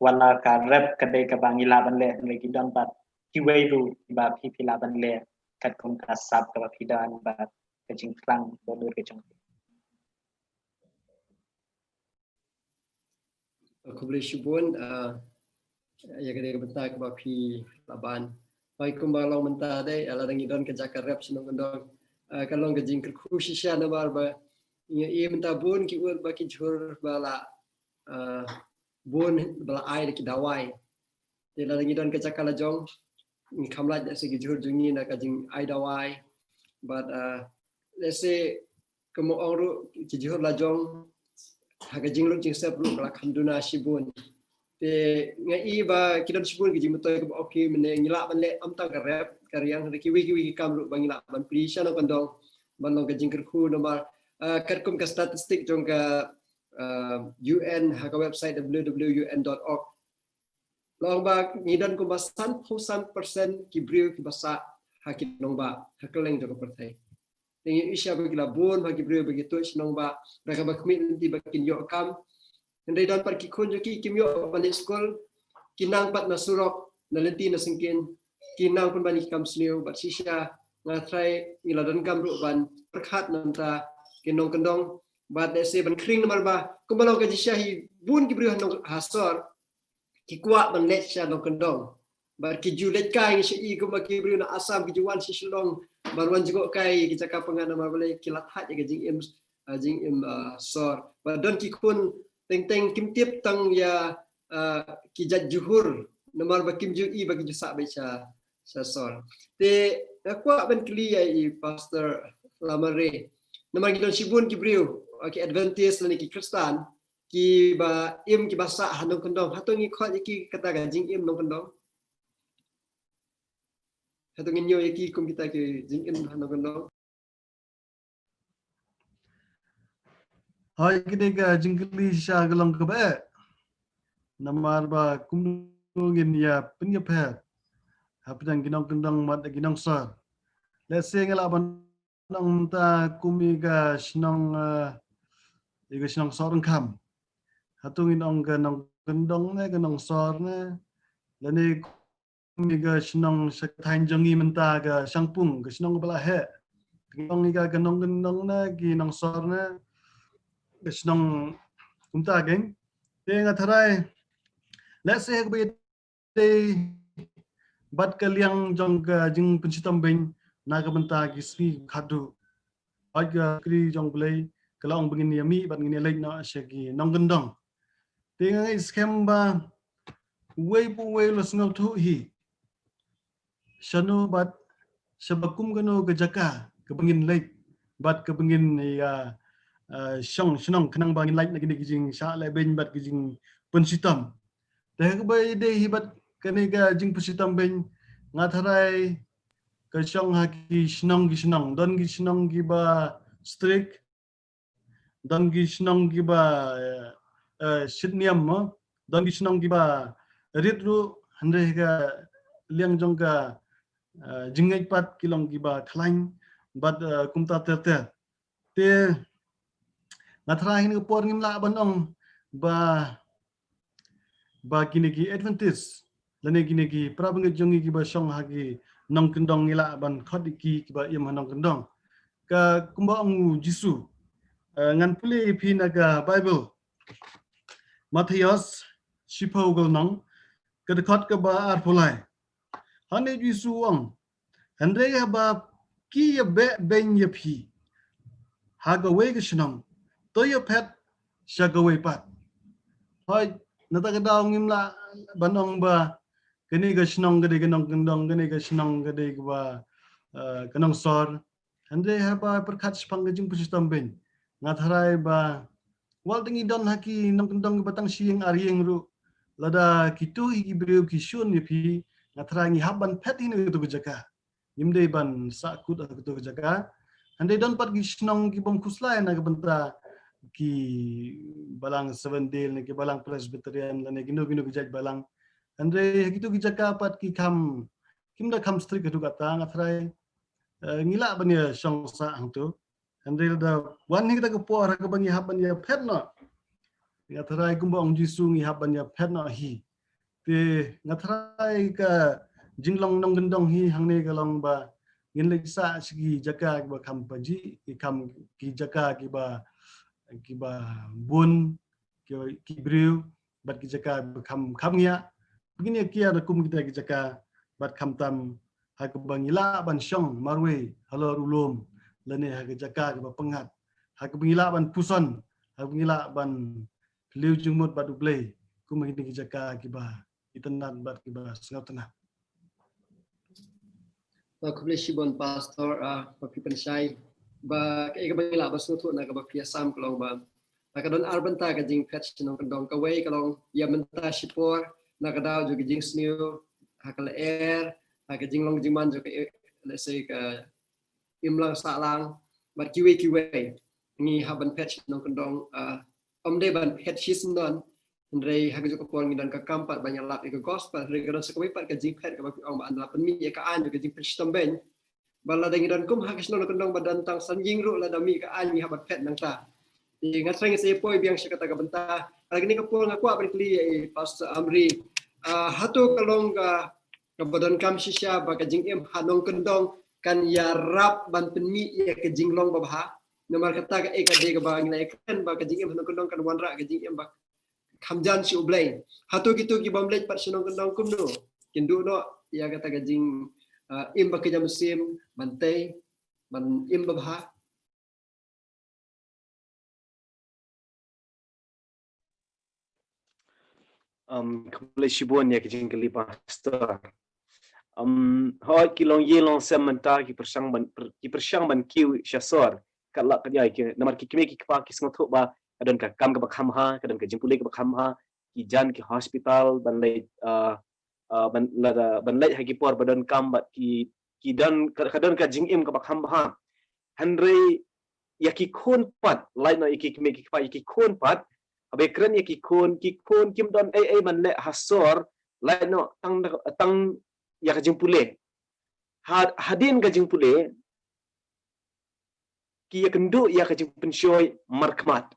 wat la ka rep ka dei kaba ngi lah ban leh, hynrei ki don pat kiwei ruh ba phi, phi lah ban leh katkum ka sap kaba phi don bad ka jingthrang dohnud ka jong phi. Khublei shibun, ah, ïa kane ka bynta kaba phi la ban. Hooid, kumba long mynta dei, ah, lada ngi don ka jaka rep sha nongkyndong, ah, ka long ka jingkyrkhu shisha namar ba ngi ïohi mynta bun ki ut ba ki jhur ba la, ah, bun ba la ai da ki dawai. Te lada ngi don ka jaka la jong, ngi kham lait lehse ki jhur jong ngi na ka jingai dawai. Bad, ah, lehse kumba ong ruh ki jhur la jong, ha ka jinglut jingsep ruh ka la kham duna shibun. Te nga i ba ki don shibun ki jingmyntoi kaba okay, mynne ngi lah ban leh ym tang ka rep ka riang, da kiwei kiwei ki kam ruh ba ngi lah ban plie sha nongkyndong ban long ka jingkyrkhu namar, ah, katkum ka statistic jong ka, ah, U N ha ka website W W W U N dot org. Long ba ngi don kumba sanphew san percent ki briew kiba sah ha ki nongbah ha kylleng jong ka pyrthei. Te ngi ïohi shisha ba ki la bun bha ki briew ba ki tuid shnong ba, da kaba khmih lynti ba kin ïoh kam. Hynrei don pat ki khun jong ki kim ïoh ban leit skul, ki nang pat na surok, na lynti na syngkien, ki nang pynban ïa ki kam sniew, bad shisha nga tharai ngi la donkam ruh ban pyrkhat na bynta ki nongkyndong, bad lehse ban khring namar ba kumba long ka jingshisha hi bun ki briew ha nong ha sor, ki kwah ban leit sha nongkyndong. Bad ki ju leit kai ngi sha i kumba ki briew na Assam ki ju wan sha Shillong ban wan jngoh kai ki jaka pyngngad namar balei ki la thait ïa ka jingim, ah, jingim, ah, sor. Bad don ki khun teng teng kim tip tang ïa, ah, ki jait juhur namar ba kim ju i ba ki ju sah beit sha, sha sor. Te nga kwah ban kylli ïa i Pastor Lamare. Namar ngi don shibun ki briew, ah, ki Adventist lane ki Khristan kiba im kiba sah ha nongkyndong. Hato ngi khot ïa ki kata ka jingim nongkyndong? Hato ngin ïoh ïa ki kum kita ki jingim ha nongkyndong? Hooid, kine ka jingkylli shisha ka long kaba eh. Namar ba kumno ngin ïa pynïapher hapdeng ki nongkyndong bad ki nongsor. Lehse nga lah ban ong mynta kum ïa ka shnong, eh, ïa ka shnong Sohryngkham. Hato ngin ong ka nongkyndong ne ka nongsor ne? Lane kum ïa ka shnong sha ka thaiñ jong ngi mynta ka Shangpung, ka shnong kaba la heh. Ngin ong ïa ka ka nongkyndong ne ki nongsor ne? Ka shnong kumta keiñ. Te nga tharai lehse ha kaba ïadei bad ka liang jong ka jingpynshitom beiñ na ka bynta ki sngi khadduh. Hooid, ka kri jong U Blei ka la ong ba ngin ïa mih bad ngin ïa leit noh sha ki nongkyndong. Te nga ngeit skhem ba uwei pa uwei u la sngewthuh hi shano bad sha ba kum kano ka jaka kaba ngin leit bad kaba ngin ïa, eh, shong shnong khnang ba ngin lait na kine ki jingshah lehbeiñ bad ki jingpynshitom. Te ha kaba ïadei hi bad kane ka jingpynshitom beiñ, nga tharai ka shong ha ki shnong ki shnong, don ki shnong kiba strict, don ki shnong kiba, eh, eh, shit niam mo, don ki shnong kiba rit ruh, hynrei ha ka liang jong ka, eh, jingngeit pat ki long kiba khlaiñ bad, eh, kumta ter ter. Te nga tharai ha kane ka por ngim lah ban ong ba, ba kine ki Adventist lane kine ki para bangeit jong ngi kiba shong ha ki nongkyndong ngi lah ban khot ïa ki kiba im ha nongkyndong. Ka kumba ong U Jisu, eh, ngan pule ïa phi na ka Baibl. Mathaios shiphew ka lynnong, ka dkhot kaba arphew lai. Hangne U Jisu u ong, hynrei haba ki ïa beh beiñ ïa phi ha kawei ka shnong, to ïa phet sha kawei pat. Hooid, na kata ka daw ngim lah ban ong ba kane ka shnong ka dei ka nongkyndong, kane ka shnong ka dei kaba, eh, ka nongsor. Hynrei haba pyrkhat shaphang ka jingpynshitom beiñ, nga tharai ba wat la ngi don ha ki nongkyndong kiba tang shi ïing ar ïing ruh, lada kito hi ki briew ki shun ïa phi, nga tharai ngi hap ban phet hi na kato ka jaka. Ngim dei ban sahkut ha kato ka jaka. Hynrei don pat ki shnong ki bym khuslai na ka bynta ki balang Seventh Day ne ki balang Presbyterian lane kino kino ki jait balang. Hynrei ha kito ki jaka pat ki kham, kim da kham strict haduh katta, nga tharai, eh, ngi lah ban ïa shong sah hangto. Hynrei lada wan hi kata ka por ha kaba ngi hap ban ïa phet noh, nga tharai kumba ong Jisu ngi hap ban ïa phet noh hi. Te nga tharai ka jinglong nongkyndong hi hangne ka long ba ngin leit sah sha ki jaka kiba kham pajih, ki kham, ki jaka kiba, kiba bun ki, ki briew bad ki jaka ba kham, kham ngiah. Ba ngin ïa kiar kum kita ki jaka bad khamtam ha kaba ngi lah ban shong marwei halor u lum lane ha ka jaka kaba pyngngad, ha kaba ngi lah ban puson, ha kaba ngi lah ban phylliew jingmut bad U Blei kum ha kine ki jaka kiba itynnad bad kiba sngewtynnad. Khublei shibun Pastor, ah, ba phi pynshai ba kaei kaba ngi lah ban sngewthuh na kaba phi ïasam ka long ba, ah, ka don ar bynta ka jingphet sha nongkyndong. Kawei ka long ïa mynta shipor na ka daw jong ka jingsniew ha ka lyer, ha ka jinglong jingman jong ka, eh, let's say ka imlang sahlang bad kiwei kiwei. Ngi hap ban phet sha nongkyndong, ah, ym dei ban phet shisyndon. Hynrei ha kajuh ka por ngi don ka kam pat ban ïalap ïa ka gospel, hynrei ka don sa kawei pat ka jingphet kaba phi ong ba ynda la pynmih ïa ka aiñ ka jingpynshitom beiñ. Ba lada ngi don kum ha ka shnong nongkyndong ba don tang san ïing ruh, lada mih ka aiñ ngi hap ban phet nangta. Te nga trai ngi sa poi biang sha kata ka bynta. Hynrei kane ka por nga kwah ban kylli ïa i Pastor Amri. Ah, hato ka long ka, kaba donkam shisha ba ka jingim ha nongkyndong kan ïarap ban pynmih ïa ka jinglong babha? Namar kata ka, eh, ka dei kaba ngi la ïakren ba ka jingim ha nongkyndong kan wanrah ka jingim ba kham jan sha U Blei. Hato kito ki bym leit pat sha nongkyndong kumno kin duh noh ïa kata ka jing, ah, im ba kjam mynsiem ban tei, ban im babha? Um, khublei shibun ïa ka jingkylli, Pastor. Um, hooid, ki longïing longsem mynta ki pyrshang ban, ki pyrshang ban kiew sha sor. Kat la kat ïai ki, namar ki kmie ki kpa ki sngewthuh ba ka don ka kam kaba kham bha, ka don ka jingpule kaba kham bha, ki jan ki hospital ban leit, uh, uh, ban lada, ban leit ha ki por ba donkam, bad ki, ki don ka, ka don ka jingim kaba kham bha. Hynrei ïa ki khun pat, lait noh ïa ki kmie ki kpa, ïa ki khun pat, haba kren ïa ki khun, ki khun kim don ei ei ban leh ha sor, lait noh tang, tang ïa ka jingpule. Ha, hadien ka jingpule ki ïakynduh ïa ka jingpynshoi markhmat.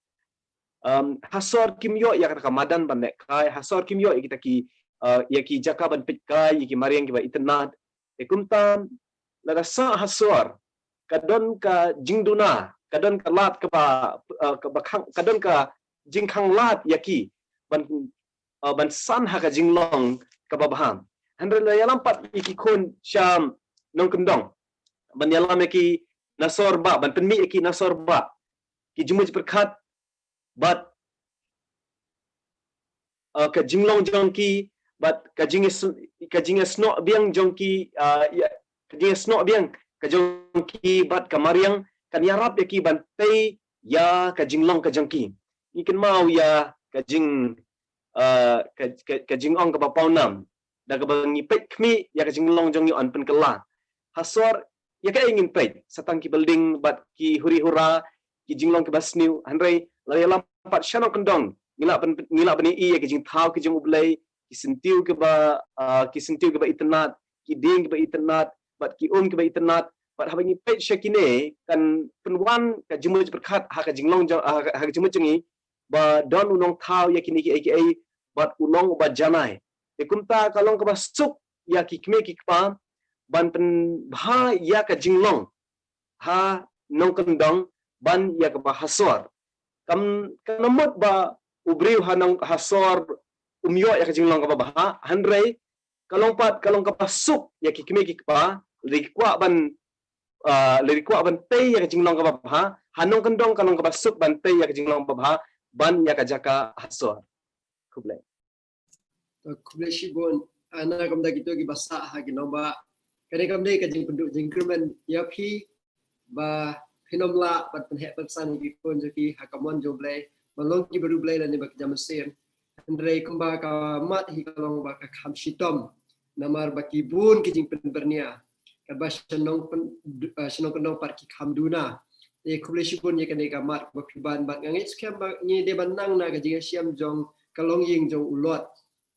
Um, ha sor kim ïoh ïa kata ka madan ban lehkai, ha sor kim ïoh ïa kita ki, uh, ïa ki jaka ban peitkai ïa ki mariang kiba itynnad. Te kumta lada sah ha sor ka don ka jingduna, ka don ka lad kaba, uh, kaba khang, ka don ka jingkhang lad ïa ki ban, uh, ban san ha ka jinglong kaba bha. Hynrei lada ïalam pat ïa ki khun sha nongkyndong, ban ïalam ïa ki na sor bah, ban pynmih ïa ki na sor bah, ki jingmut jingpyrkhat bad, uh, ka jinglong jong ki, bad ka jing, ka jingïasnoh biang jong ki, uh, ïa, ka jingïasnoh biang ka jong ki bad ka mariang kan ïarap ïa ki ban tei ïa ka jinglong ka jong ki. Ngi kynmaw ïa ka jing, uh, ka, ka, ka jingong kaba pawnam, da kaba ngi peit khmih ïa ka jinglong jong ngi yn pynkylla. Ha sor ïa kaei ngin peit? Sa tang ki building bad ki huri hura, ki jinglong kiba sniew. Hynrei lada ïalam pat sha nongkyndong, ngi lah ban, ngi lah ban ïohi ïa ki jingthaw ki jong U Blei, ki syntiew kiba, uh, ki syntiew kiba itynnad, ki dieng kiba itynnad, bad ki um kiba itynnad. Bad haba ngi peit sha kine kan pynwan ka jingmut jingpyrkhat ha ka jinglong jong, ha ka, ha ka jingmut jong ngi, ba don u nongthaw ïa kine kiei kiei bad u long uba janai. Te kumta ka long kaba suk ïa ki kmie ki kpa ban pynbha ïa ka jinglong ha nongkyndong ban ïa kaba ha sor. Kam, kam mut ba u briew ha nong, ha sor um ïoh ïa ka jinglong kaba bha, hynrei ka long pat, ka long kaba suk ïa ki kmie ki kpa, lada ki kwah ban, uh, lada ki kwah ban tei ïa ka jinglong kaba bha ha nongkyndong, ka long kaba suk ban tei ïa ka jinglong kaba bha ban ïa ka jaka ha sor. Khublei. Khublei shibun. Ana, kumta kito kiba sah ha ki nongbah, kane kam dei ka jingpynduh jingkyrmen ïa phi ba phin ym lah ban pynheh pynsan ïa ki khun jong phi ha ka mon jong U Blei, ban long kiba riewblei lane ba kjam mynsiem. Hynrei kumba ka mat hi ka long ba ka kham shitom namar ba ki bun ki jingpynbyrngia, katba sha nong, uh, sha nongkyndong pat ki kham duna. Te khublei shibun ïa kane ka mat ba phi ban, bad nga ngeit skhem ba ngi dei ban nang na ka jingïashem jong ka longïing jong u Lot.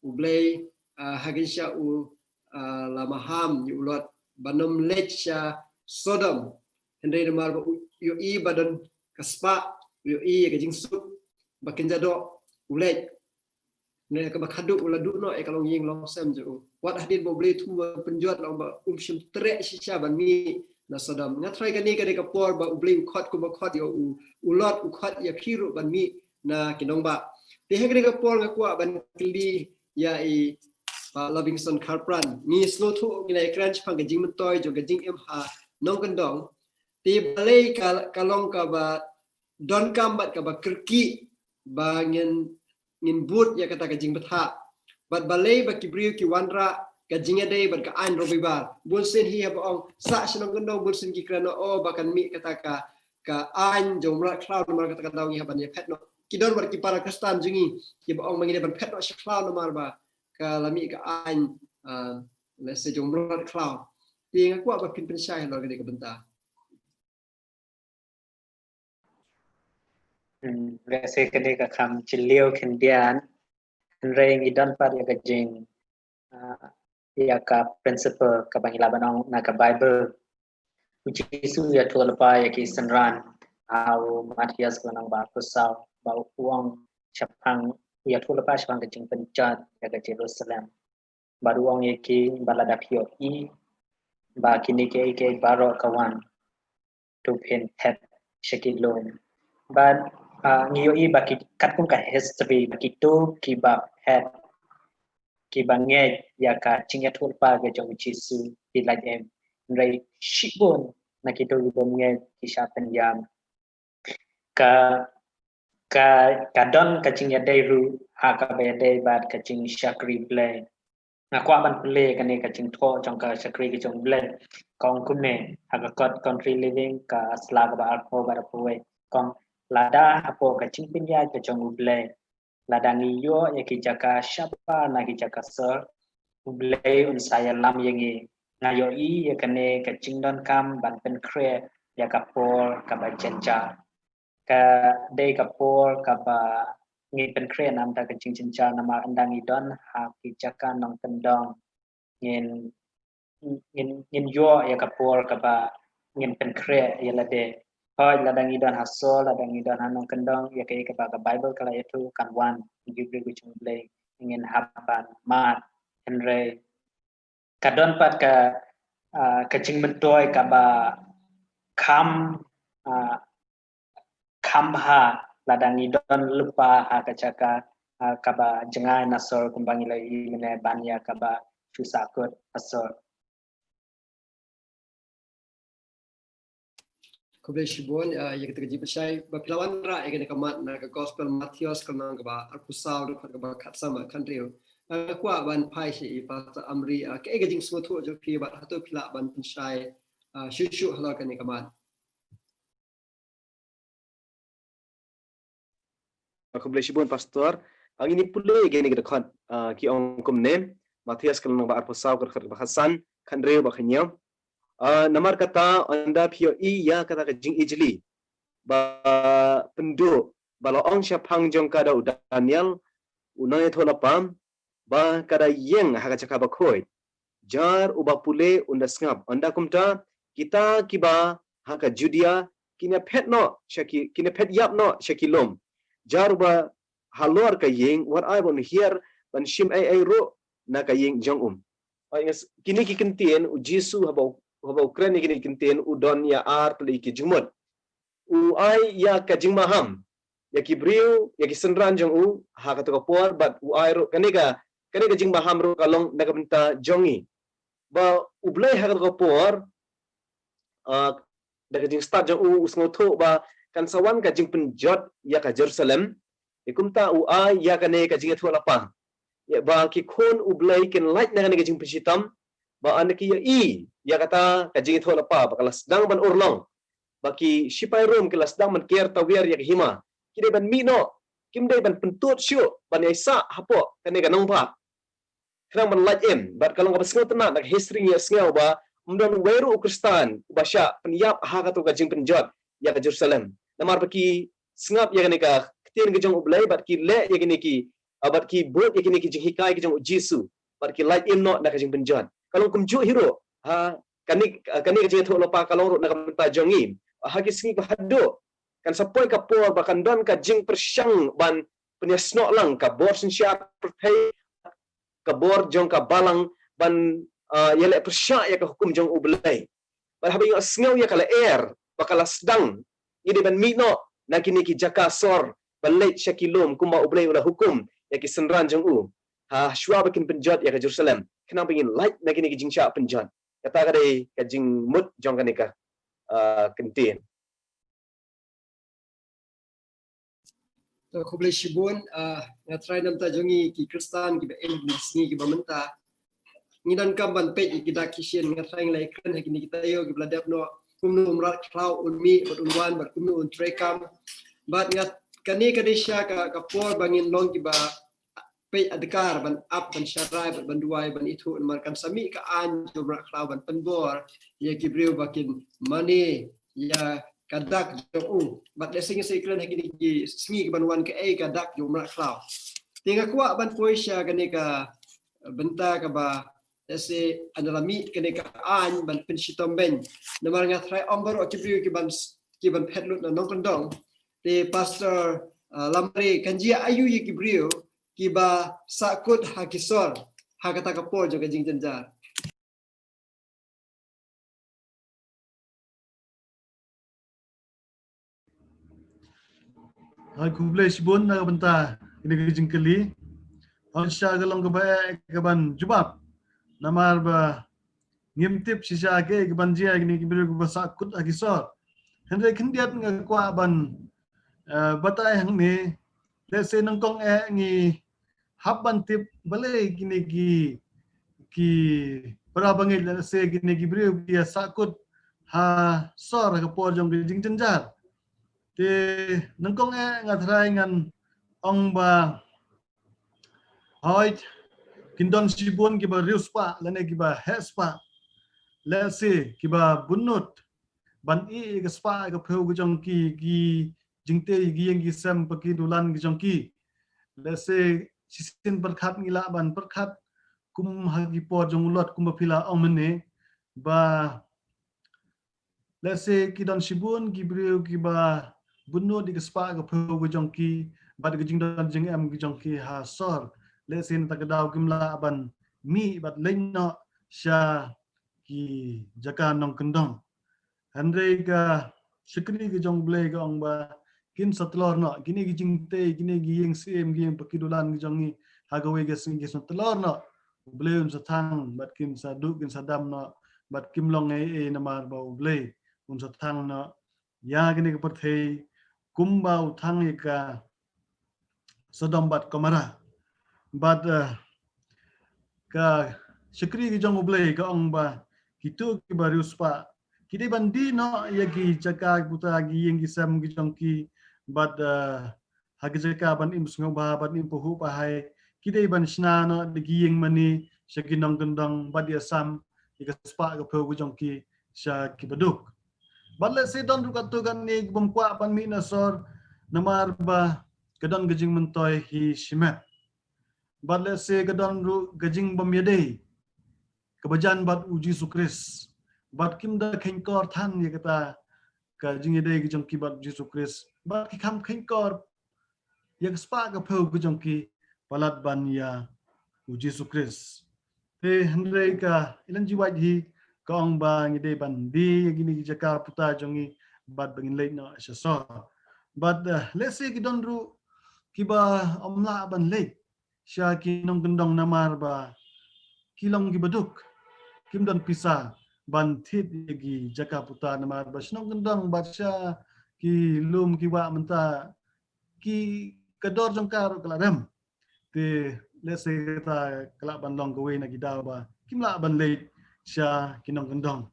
U Blei, uh, ha kin sha u, uh, la maham ïa u Lot ban ym leit sha Sodom. Hynrei namar ba u ïohi ba don ka spah, u ïohi ïa ka jingsuk ba kynja doh, u leit. Hynrei kaba khadduh u la duh noh ïa ka longïing longsem jong u. Wat hadien ba U Blei u thmu ban pynjot, long ba um shym treh shisha ban mih na Sodom. Nga tharai kane ka dei ka por ba U Blei u khot kumba u khot ïa u, u Lot, u khot ïa phi ruh ban mih na ki nongbah. Te ha kane ka por nga kwah ban kylli ïa i Bah Lovingstone Kharpran. Ngi sngewthuh, ngi la ïakren shaphang ka jingmyntoi jong ka jingim ha nongkyndong. Te balei ka, ka long kaba donkam bad kaba kyrkieh ba ngin, ngin bud ïa kata ka jingbthah? Bad balei ba ki briew ki wanrah ka jingïadei bad ka aiñ Robibar? Bun sien hi haba ong sah sha nongkyndong, bun sien ki kren, oh, ba kan mih kata ka, ka aiñ jong u mrad khlaw namar kata ka daw ngi hap ban ïaphet noh. Ki don bad ki para Khristan jong ngi kiba ong ba ngi dei ban phet noh sha khlaw namar ba ka la mih ka aiñ, uh, lehse jong u mrad khlaw. Te nga kwah ba phin pynshai halor kane ka bynta. Hmm, lehse kane ka kham jylliew khyndiat, hynrei ngi don pat ïa ka jing, uh, ïa ka principle kaba ngi lah ban ong na ka Bible. U Jisu u ïathuh lypa ïa ki synran ha u Mathaios ka lynnong ba arphew saw, ba u ong shaphang, u ïathuh lypa shaphang ka jingpynjot ïa ka Jerusalem. Bad u ong ïa ki ba lada phi ïohi ba kine kiei kiei baroh ka wan, to phin phet sha ki lum. Bad, ah, ngi ïohi ba ki, katkum ka history, ba kito kiba phet, kiba ngeit ïa ka jingïathuh lypa ka jong u Jisu ki lait im. Hynrei shibun na kito kibym ngeit ki shah pynïap. Ka, ka, ka don ka jingïadei ruh ha kaba ïadei bad ka jingshakri Blei. Nga kwah ban pule kane ka jingthoh jong ka shakri ka jong Blei. Ka ong kumne, ha ka kot Country Living ka sla kaba arphew bad arphew wei. Ka ong, lada hapoh ka jingpynïaid ka jong u Blei, lada ngi ïoh ïa ki jaka shabar na ki jaka sor, u Blei un sa ïalam ïa ngi. Nga ïohi ïa kane ka jingdonkam ban pynkhreh ïa ka por kaba jynjar. Ka dei ka por kaba ngin pynkhreh na ka bynta ka jingjynjar, namar ynda ngi don ha ki jaka nongkyndong, ngin, ngin, ngin ïoh ïa ka por kaba ngin pynkhreh ïa lade. Hooid, lada ngi don ha sor, lada ngi don ha nongkyndong, ïa kaei kaba ka Baibl ka la ïathuh kan wan, ngi briew ki jong u Blei, ngin hap ban mad. Hynrei ka don pat ka, ah, ka jingmyntoi kaba kham, ah, kham bha lada ngi don lypa ha ka jaka, ah, kaba jngai na sor kumba ngi la ïohi mynne ban ïa kaba shu sahkut ha sor. Khublei shibun, ah, ïa kata ka jingpynshai ba phi la wanrah ïa kane ka mat na ka Gospel Mathaios ka lynnong kaba arphew saw, dkhot kaba khatsan bad khathynriew. Ah, nga kwah ban phai sha i Pastor Amri, ah, kaei ka jingsngewthuh jong phi bad hato phi lah ban pynshai, ah, shuh shuh halor kane ka mat. Khublei shibun Pastor. Ah, ngin ïa pule ïa kine ki dkhot, ah, ki ong kumne. Mathaios ka lynnong ba arphew saw, ka dkhot ba khatsan, khathynriew bad khathynñiew. Ah, namar kata, ynda phi ïohi ïa kata ka jingijli ba pynduh ba la ong shaphang jong ka da u Daniel, u nongïathuhlypa, ba ka da ïeng ha ka jaka bakhuid. Jar uba pule un da sngap. Ynda kumta, kita kiba ha ka Judia kin ïa phet noh sha ki, kin ïa phet ïap noh sha ki lum. Jar uba halor ka ïing, wat ai ba un hiar ban shim ei ei ruh na ka ïing jong u. Ai, ngas-, kine ki ktien, u Jisu haba u, haba u kren ïa kine ki ktien, u don ïa ar tylli ki jingmut. U ai ïa ka jingmaham ïa ki briew, ïa ki synran jong u ha kato ka por, bad u ai ruh kane ka, kane ka jingmaham ruh ka long na ka bynta jong ngi. Ba u Blei ha kato ka por, ah, da ka jingstad jong u, u sngewthuh ba kan sa wan ka jingpynjot ïa ka Jerusalem. Ïa kumta u ai ïa kane ka jingïathuhlypa, ïa ba ki khun u Blei kin lait na kane ka jingpynshitom, ba ynda ki ïohi ïa kata ka jingïathuhlypa ba ka la sdang ban urlong, ba ki shipai Rom ki la sdang ban ker tawiar ïa ka hima, ki dei ban mih noh, kim dei ban pyntud shuh ban ïaisah hapoh kane ka nongbah. Khnang ban lait im, bad ka long kaba sngewtynnat na ka history ngi ïohsngew ba ym don uwei ruh u Khristan uba shah pynïap ha kato ka jingpynjot ïa ka Jerusalem. Namar ba ki sngap ïa kane ka ktien ka jong u Blei, bad ki leh ïa kine ki, ah, bad ki bud ïa kine ki jinghikai ka jong u Jisu, bad ki lait im noh na ka jingpynjot. Ka long kumjuh hi ruh, ha, kane, ah, kane ka jingïathuhlypa ka long ruh na ka bynta jong ngi. Ha ki sngi ba haduh, kan sa poi ka por ba kan don ka jingpyrshang ban pynïasnoh lang ka bor synshar pyrthei, ka bor jong ka balang ban, ah, ïaleh pyrshah ïa ka hukum jong u Blei. Bad haba ngi ïohsngew ïa ka lyer ba ka la sdang, ngi dei ban mih noh na kine ki jaka sor ban leit sha ki lum kumba u Blei u la hukum ïa ki synran jong u, ha shuwa ba kin pynjot ïa ka Jerusalem, khnang ba ngin lait na kine ki jingshah pynjot. Kata ka dei ka jingmut jong kane ka, ah, ktien. To, khublei shibun, ah, nga trai namar jong ngi ki Khristan kiba im ha kine ki sngi kiba mynta. Ngi donkam ban peit ïa ki dak ki shin, nga trai ngi la ïakren ha kine ki taïew kiba la dep noh, kumno u mrad khlaw un mih bad un wan bad kumno un treikam. Bad nga, kane ka dei shisha ka, ka por ba ngin long kiba peit adkar ban ap ban sharai bad ban duwai ban ithuh namar kan sa mih ka aiñ jong u mrad khlaw ban pynbor ïa ki briew ba kin mane ïa ka dak jong u. Bad lehse ngin sa ïakren ha kine ki sngi kiban wan kaei ka dak jong u mrad khlaw. Te nga kwah ban poi sha kane ka bynta kaba Lehse ynda la mih kane ka aiñ ban pynshitom beiñ. Namar nga tharai ym baroh ki briew ki ban, ki ban phet lut na nongkyndong. Te Pastor, uh, Lamare, kan jia aiu ïa ki briew kiba sahkut ha ki sor ha kata ka por jong ka jingjynjar? Hai, khublei shibun na ka bynta kine ki jingkylli. Hooid, shisha ka long kaba eh ka ban jubab. Namar ba ngim tip shisha kaei ka ban jia kine ki briew kiba sahkut ha ki sor. Hynrei khyndiat nga kwah ban, eh, batai hangne, lehse nyngkong eh ngi hap ban tip balei kine ki, ki para bangeit, lehse kine ki briew ki ïa sahkut ha sor ha ka por jong ka jingjynjar. Te nyngkong eh nga tharai ngan ong ba hooid, kin don shibun kiba riewspah lane kiba heh spah, lehse kiba bynnud ban ïeh ïa ka spah ka phew ka jong ki, ki jingtei, ki ïing ki sem, paki dulan ki jong ki. Lehse shisien pyrkhat ngi lah ban pyrkhat kum ha ki por jong u Lot, kumba phi la ong mynne, ba lehse ki don shibun ki briew kiba bynnud ïa ka spah ka phew ka jong ki bad ka jingdon jingem ka jong ki ha sor. Lehse na kata ka daw kim lah ban mih bad leit noh sha ki jaka nongkyndong. Hynrei ka shakri ka jong U Blei ka ong ba kin sa tlot noh, kine ki jingtei, kine ki ïing syiem, ki ïing paki dulan ki jong ngi ha kawei ka sngi kin sa tlot noh. U Blei un sa thang bad kin sa duh, kin sa dam noh, bad kim long ei ei namar ba U Blei un sa thang noh ïa kane ka pyrthei kumba u thang ïa ka Sodom bad Gomorrah. Bad, eh, ka shakri ka jong U Blei ka ong ba kito kiba riewspah ki dei ban die noh ïa ki jaka puta, ki ïing ki sem ki jong ki, bad, eh, ha ki jaka ban im sngewbha, ban im pahuh pahai, ki dei ban shna noh da ki ïing mane sha ki nongkyndong bad ïasam ïa ka spah ka phew ka jong ki sha kiba duk. Bad lehse don ruh katto katne ki bym kwah ban mih na sor namar ba ka don ka jingmyntoi hi shimet. Bad lehse ka don ruh ka jingbym ïadei kaba jan bad U Jisu Khrist. Bad kim da kheiñkor than ïa kata ka jingïadei ka jong ki bad U Jisu Khrist. Bad ki kham kheiñkor ïa ka spah ka phew ka jong ki palat ban ïa U Jisu Khrist. Te hynrei ka Ellen G. White hi ka ong ba ngi dei ban die ïa kine ki jaka puta jong ngi bad ba ngin leit noh sha sor. Bad, eh, lehse ki don ruh kiba ym lah ban leit sha ki nongkyndong namar ba ki long kiba duk, kim don pisa ban thied ïa ki jaka puta namar ba sha nongkyndong bad sha ki lum ki wah mynta ki, ka dor jong ka ruh ka la rem. Te lehse kata ka lah ban long kawei na ki daw ba kim lah ban leit sha ki nongkyndong.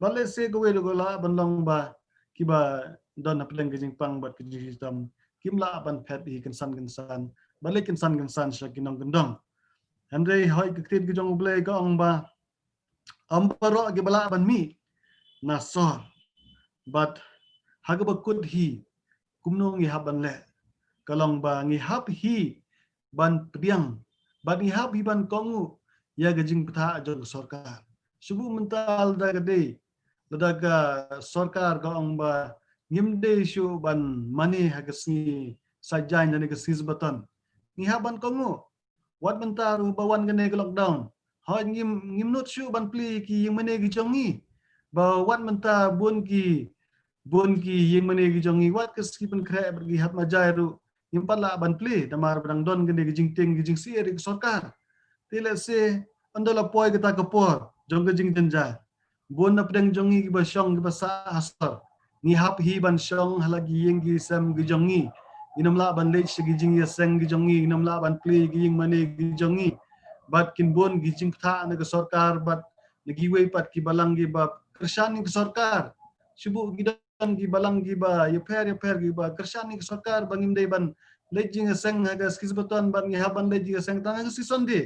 Bad lehse kawei ruh ka lah ban long ba kiba don hapdeng ka jingpang bad ka jingshitom kim lah ban phet hi kynsan kynsan, ban leit kynsan kynsan sha ki nongkyndong. Hynrei hooid, ka ktien ka jong U Blei ka ong ba ym baroh kiba lah ban mih na sor. Bad ha kaba kut hi kumno ngi hap ban leh? Ka long ba ngi hap hi ban pdiang bad ngi hap hi ban kohnguh ïa ka jingbthah jong ka sorkar. Shu buh mynta lada ka dei, lada ka sorkar ka ong ba ngim dei shuh ban mane ha ka sngi Saitjaiñ lane ka sngi Sabaton, ngi hap ban kohnguh. Wat mynta ruh ba wan kane ka lockdown, hooid, ngim, ngim nud shuh ban plie ki ïing mane ki jong ngi. Ba wat mynta bun ki, bun ki ïing mane ki jong ngi, wat ka sngi Pynkhreh bad ki Hat Majai ruh ngim pat lah ban plie namar ba dang don kane ka jingtieng ka jingsyier ïa ka sorkar. Te lehse ynda la poi kata ka por jong ka jingjynjar, bun na pdeng jong ngi kiba shong kiba sah ha sor, ngi hap hi ban shong ha la ki ïing ki sem ki jong ngi. Ngin ym lah ban leit sha ki jingïaseng ki jong ngi, ngin ym lah ban plie ki ïing mane ki jong ngi. Bad kin bun ki jingbthah na ka sorkar bad na kiwei pat ki balang kiba kyrshan ïa ka sorkar. Shu buh ki don ki balang kiba ïapher ïapher kiba kyrshan ïa ka sorkar ba ngim dei ban leit jingïaseng ha ka sngi Sabaton bad ngi hap ban leit jingïaseng tang ha ka sngi Sunday.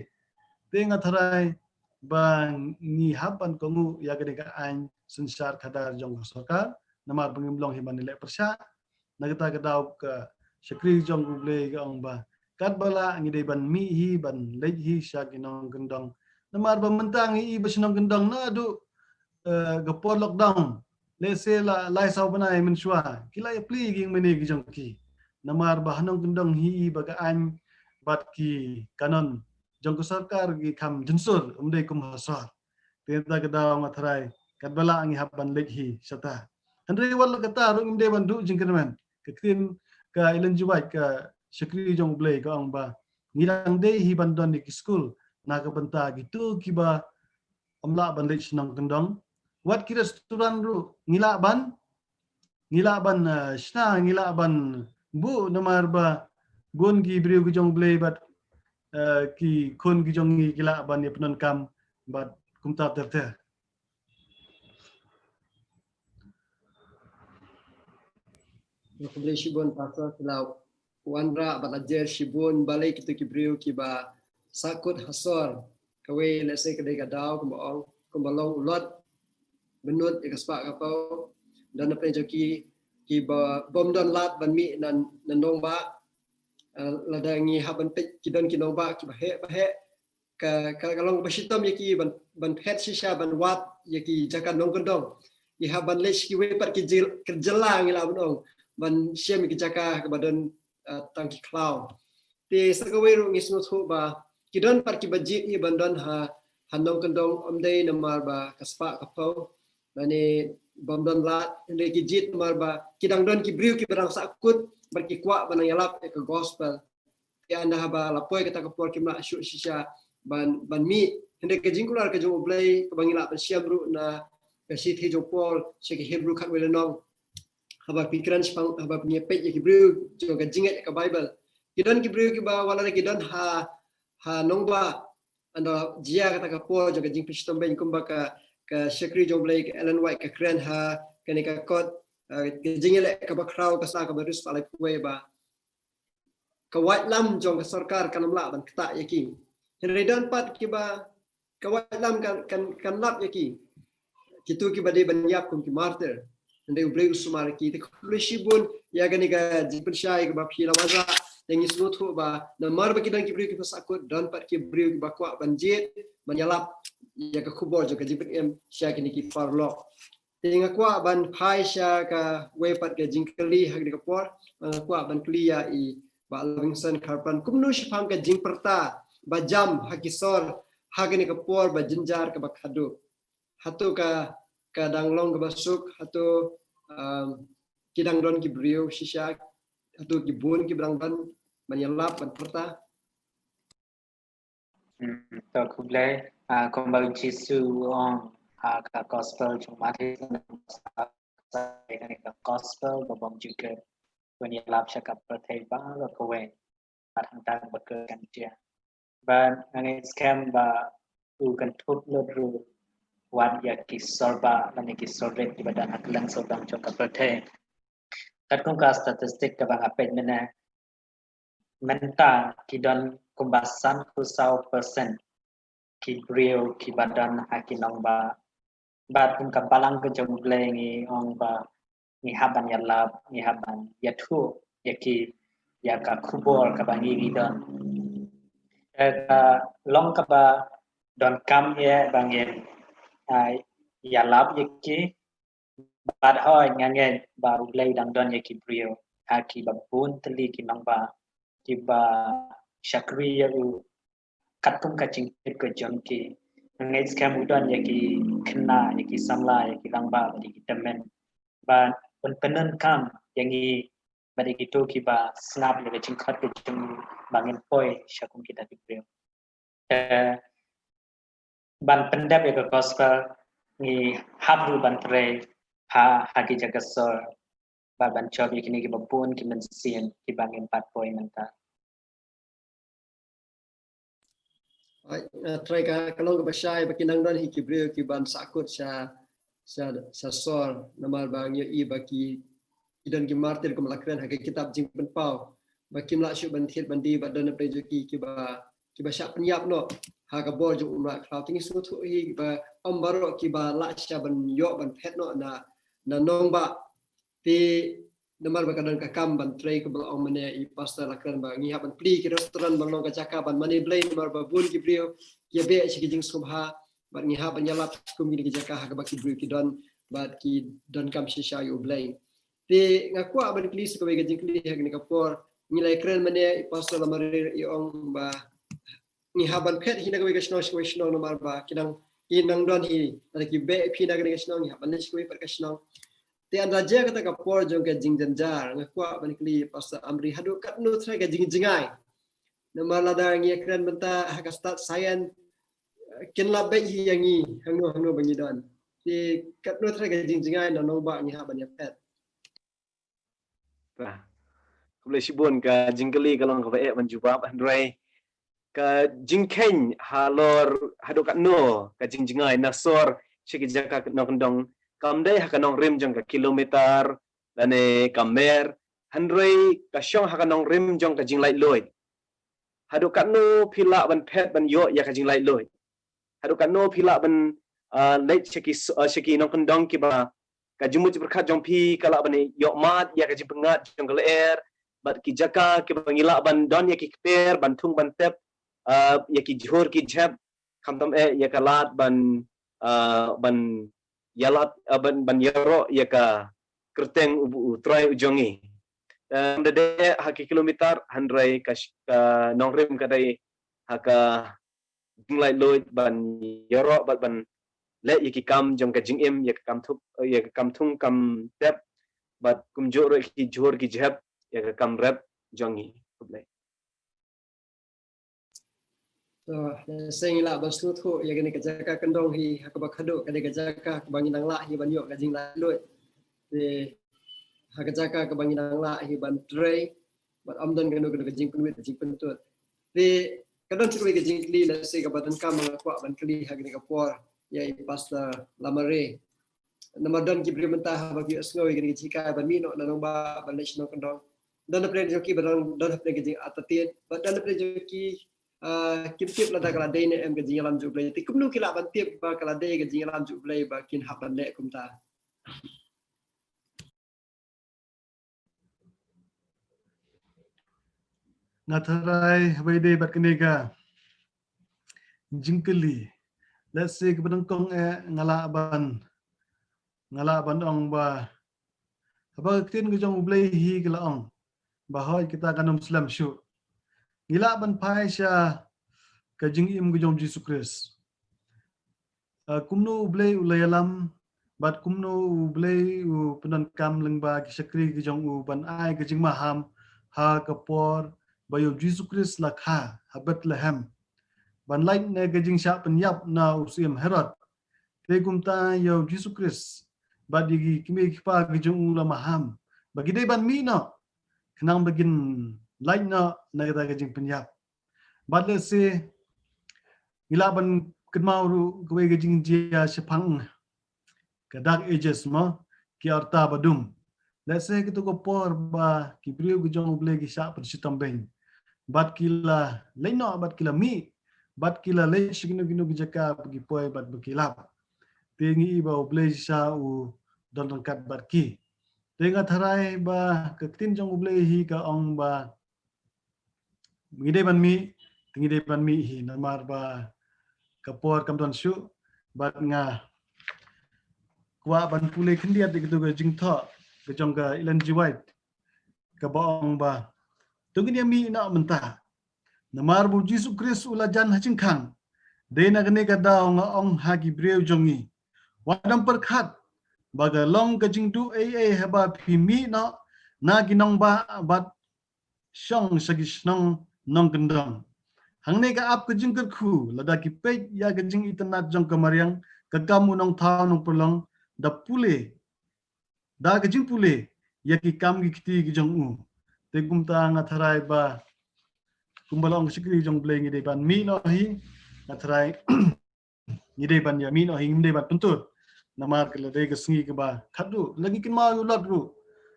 Te nga tharai ba ngi hap ban kohnguh ïa kane ka aiñ synshar khadar jong ka sorkar namar ba ngim long hi ban leh pyrshah. Na kata ka daw ka shakri jong U Blei ka ong ba katba lah ngi dei ban mih hi ban leit hi sha ki nongkyndong Namar ba mynta ngi i ba shnong kyndong naduh, eh, ka por lockdown, lehse la lai saw bnai mynshuwa, ki la ïa plie ki ïing mane ki jong ki. Namar ba ha nongkyndong hi i ba ka aiñ bad ki kanon jong ka sorkar ki kham jynsur, ym dei kum ha sor. Te ta ka daw nga tharai katba lah ngi hap ban leit hi shata. Hynrei wat la kata ruh ngim dei ban duh jingkyrmen. Ka ktien ka Ellen G. White, ka shakri jong U Blei, ka ong ba ngi dang dei hi ban don ïa ki skul na ka bynta kito kiba ym lah ban leit shnong kyndong. Wat ki restaurant ruh ngi lah ban, ngi lah ban, eh, shna, ngi lah ban buh, namar ba bun ki briew ki jong U Blei bad, eh, ki khun ki jong ngi ki lah ban ïa pyndonkam bad kumta ter ter. Khublei shibun Pastor, phi la wanrah bad la jer shibun balei kito ki briew kiba sahkut ha sor. Kawei lehse ka dei ka daw kumba ong, kumba long u Lot, bynnud ïa ka spah ka paw. Don na pdeng jong ki kiba bym don lad ban mih na, na nongbah. Eh, lada ngi hap ban peit ki don ki nongbah kiba heh ba heh, ka, ka, ka long ba shitom ïa ki ban, ban phet shisha ban wad ïa ki jaka nongkyndong. Ngi hap ban leit sha kiwei pat ki jyl-, ki jylla ngi lah ban ong, ban shem ïa ki jaka kaba don, eh, tang ki khlaw. Te sa kawei ruh ngi sngewthuh ba ki don pat kiba jied hi ban don ha, ha nongkyndong, ym dei namar ba ka spah ka paw, lane bym don lad, hynrei ki jied namar ba ki dang don ki briew kiba dang sahkut bad ki kwah ban nang ïalap ïa ka gospel. Te ynda haba la poi kata ka por kim lah shuh shisha ban, ban mih. Hynrei ka jingkular ka jong U Blei kaba ngi lah ban shem ruh na ka shithi jong u Paul sha ki Hebru khatwei lynnong. Haba phi kren shaphang, haba phi peit ïa ki briew jong ka jingngeit ka Baibl, ki don ki briew kiba wat la ki don ha, ha nongbah, ynda jia kata ka por jong ka jingpynshitom beiñ, kumba ka, ka shakri jong U Blei ka Ellen White ka kren ha kane ka kot, eh, ka Jingïaleh kaba khraw, ka sla kaba hynriew spah laiphew wei, ba ka waitlam jong ka sorkar kan ym lah ban ktah ïa ki. Hynrei don pat kiba ka waitlam kan, kan, kan lap ïa ki. Kito kiba dei ban ïap kum ki martyr. Hynrei U Blei u sumar ïa ki. Te khublei shibun ïa kane ka jingpynshai kaba phi la wanrah. Te ngi sngewthuh ba namar ba ki don ki briew kiba sahkut, don pat ki briew kiba kwah ban jied ban ïalap ïa ka khubor jong ka jingpynim sha kine ki paralok. Te nga kwah ban phai sha kawei pat ka jingkylli ha kane ka por. Nga kwah ban kylli ïa i Bah Livingston Kharpan, kumno shaphang ka jingpyrta ba jam ha ki sor ha kane ka por ba jynjar kaba khadduh? Hato ka, ka dang long kaba suk, hato, um, ki dang don ki briew shisha, hato ki bun kiba dang don ban ïalap ban pyrta? Hmm, to khublei, ah, kumba u Jisu u ong ha ka gospel jong u Mathai, kane ka gospel ba bym ju klet, wan ïalap sha ka pyrthei baroh kawei, bad hangta ba klet kan jia. Bad nga ngeit skhem ba u kynthup lut ruh wat ïa ki sor bah lane ki sor rit kiba don ha kylleng sawdong jong ka pyrthei. Katkum ka statistic kaba nga peit mynne, mynta ki don kumba sanphew saw percent ki briew kiba don ha ki nongbah. Bad kum ka balang ka jong U Blei ngi ong ba ngi hap ban ïalap, ngi hap ban ïathuh ïa ki ïa ka khubor kaba ngi ngi don. Te ka long kaba donkam ïa ba ngin, ah, ïalap ïa ki. Bad hooid nga ngeit ba U Blei dang don ïa ki briew ha kiba bun tylli ki nongbah kiba shakri ïa u katkum ka jingtip ka jong ki. Nga ngeit skhem u don ïa ki khynnah, ïa ki samla, ïa ki rangbah bad ïa ki tymmen. Bad un pyndonkam ïa ngi bad ïa kito kiba sngap ïa ka jingkhot ka jong u ba ngin poi sha kum kita ki briew. Eh, ban pyndep ïa ka gospel ngi hap ruh ban trei ha, ha ki jaka sor bad ban jop ïa kine kiba bun ki mynsiem kiba ngim pat poi mynta. Ai, eh, trai ka, ka long kaba shai ba ki nang don hi ki briew kiban sahkut sha, sha, sha sor, namar ba ngi ïohi ba ki, ki don ki martir kumba la kren ha ka kitab Jingpynpaw, ba kim lah shuh ban thied ban die, ba don na pdeng jong ki kiba, kiba shah pynïap noh ha ka bor jong u mrad khlaw. Te ngi sngewthuh hi ba ym baroh kiba lah shuh ban ïoh ban phet noh na, na nongbah. Te namar ba ka don ka kam ban trei, kumba la ong mynne i pastor la kren ba ngi hap ban plie ki restaurant ban long ka jaka ban mane Blei, namar ba bun ki briew ïabeh sha ki jingsngewbha, bad ngi hap ban ïalap kum kine ki jaka ha kaba ki briew ki don, bad ki donkam shisha ïa U Blei. Te nga kwah ban kylli sa kawei ka jingkylli ha kane ka por, ngi la ïakren mynne, i Pastor Lamare i ong ba ngi hap ban phet hi na kawei ka shnong sha kawei shnong namar ba ki nang, ki nang don hi, lada ki beh phi na kane ka shnong, ngi hap ban leit sha kawei pat ka shnong. Te ynda jia kata ka por jong ka jingjynjar, nga kwah ban kylli Pastor Amri, haduh katno trai ka jingjngai? Namar lada ngi ïakren mynta ha ka stad science, kin lah beh hi ïa ngi, hangno hangno ba ngi don. Te katno trai ka jingjngai na nongbah ngi hap ban ïaphet? Khublei shibun, ka jingkylli ka long kaba eh ban jubab, hynrei ka jingkheiñ halor haduh katno ka jingjngai na sor sha ki jaka nongkyndong, kam dei ha ka nongrim jong ka kilometer lane ka mer, hynrei ka shong ha ka nongrim jong ka jinglaitluid. Haduh katno phi lah ban phet ban ïoh ïa ka jinglaitluid? Haduh katno phi lah ban, ah, leit sha ki s-, ah, sha ki nongkyndong kiba ka jingmut jingpyrkhat jong phi ka lah ban ïoh mad ïa ka jingpyngngad jong ka lyer, bad ki jaka kiba ngi lah ban don ïa ki kper ban thung ban tep, ah, ïa ki jhur ki jhep, khamtam eh ïa ka lad ban, ah, ban ïalap, ah, ban, ban ïaroh ïa ka kyrteng u, u Trai u jong ngi. Em, da dei ha ki kilometer, hynrei ka sh-, ka nongrim ka dei ha ka jinglaitluid ban ïaroh bad ban leh ïa ki kam jong ka jingim, ïa ka kam thuk, ïa ka kam thung kam tep, bad kumjuh ruh ki jhur ki jhep, ïa ka kam rep jong ngi. Khublei. To, seng ila ban sngewthuh ïa kane ka jaka kyndong hi ha kaba khadduh ka dei ka jaka kaba ngi nang lah hi ban ïoh ka jinglaitluid. Te ha ka jaka kaba ngi nang lah hi ban trei bad ym don kano kano ka jingpynwit jingpyntut. Te ka don shuh ka jingkylli lehse kaba donkam nga kwah ban kylli ha kane ka por ïa i Pastor Lamare. Namar don ki briew mynta haba ki ïohsngew ïa kane ka jinghikai ban mih noh na nongbah ban leit sha nongkyndong. Don hapdeng jong ki ba don, don hapdeng ka jingartatien, bad don hapdeng jong ki, ah, kim tip lada ka la dei ne em ka jingïalam jong U Blei. Te kumno ki lah ban tip ba ka la dei ka jingïalam jong U Blei ba kin hap ban leh kumta? Nga tharai haba ïadei bad kane ka jingkylli, lehse kaba nyngkong eh nga lah ban, nga lah ban ong ba haba ka ktien ka jong U Blei hi ka la ong ba hooid kata kan ym slem shuh. Ngi lah ban phai sha ka jingim ka jong U Jisu Khrist. Ah, kumno U Blei u la ïalam, bad kumno U Blei u pyndonkam lyngba ki shakri ki jong u ban ai ka jingmaham ha ka por ba ïa U Jisu Khrist la kha ha Bethlehem ban lait na ka jingshah pynïap na u Syiem Herod. Te kumta ïa U Jisu Khrist bad ïa ki kmie ki kpa ki jong u la maham ba ki dei ban mih noh khnang ba kin lait noh na kata ka jingpynïap. Bad lehse ngi lah ban kynmaw ruh kawei ka jingjia shaphang ka Dark Ages mo, ki rta ba dum. Lehse kato ka por ba ki briew ki jong U Blei ki shah pynshitom beiñ bad ki la leit noh bad ki la mih bad ki la leit sha kino kino ki jaka ba ki poi bad ba ki lap. Te ngi i ba U Blei shisha u don ryngkat bad ki. Te nga tharai ba ka ktien jong U Blei hi ka ong ba ngi dei ban mih, te ngi dei ban mih hi namar ba ka por kam don shuh. Bad nga kwah ban pule khyndiat ïa kito ka jingthoh ka jong ka Ellen G. White kaba ong ba to ngin ïa mih noh mynta namar ba U Jisu Khrist u la jan ha jingkhang. Dei na kane ka daw nga ong ha ki briew jong ngi, wat dang pyrkhat ba ka long ka jingduh ei ei haba phi mih noh na ki nongbah bad shong sha ki shnong nongkyndong. Hangne ka ap ka jingkyrkhu lada ki peit ïa ka jingitynnad jong ka mariang, ka kam u nongthaw nongpynlong, da pule, da ka jingpule ïa ki kam ki kti ki jong u. Te kumta nga tharai ba kumba la ong ka shakri jong U Blei ngi dei ban mih noh hi. Nga tharai ngi dei ban ïa mih noh hi, ngim dei ban pyntut. Namar ka la dei ka sngi kaba khadduh. La ngi kynmaw ïa u Lot ruh,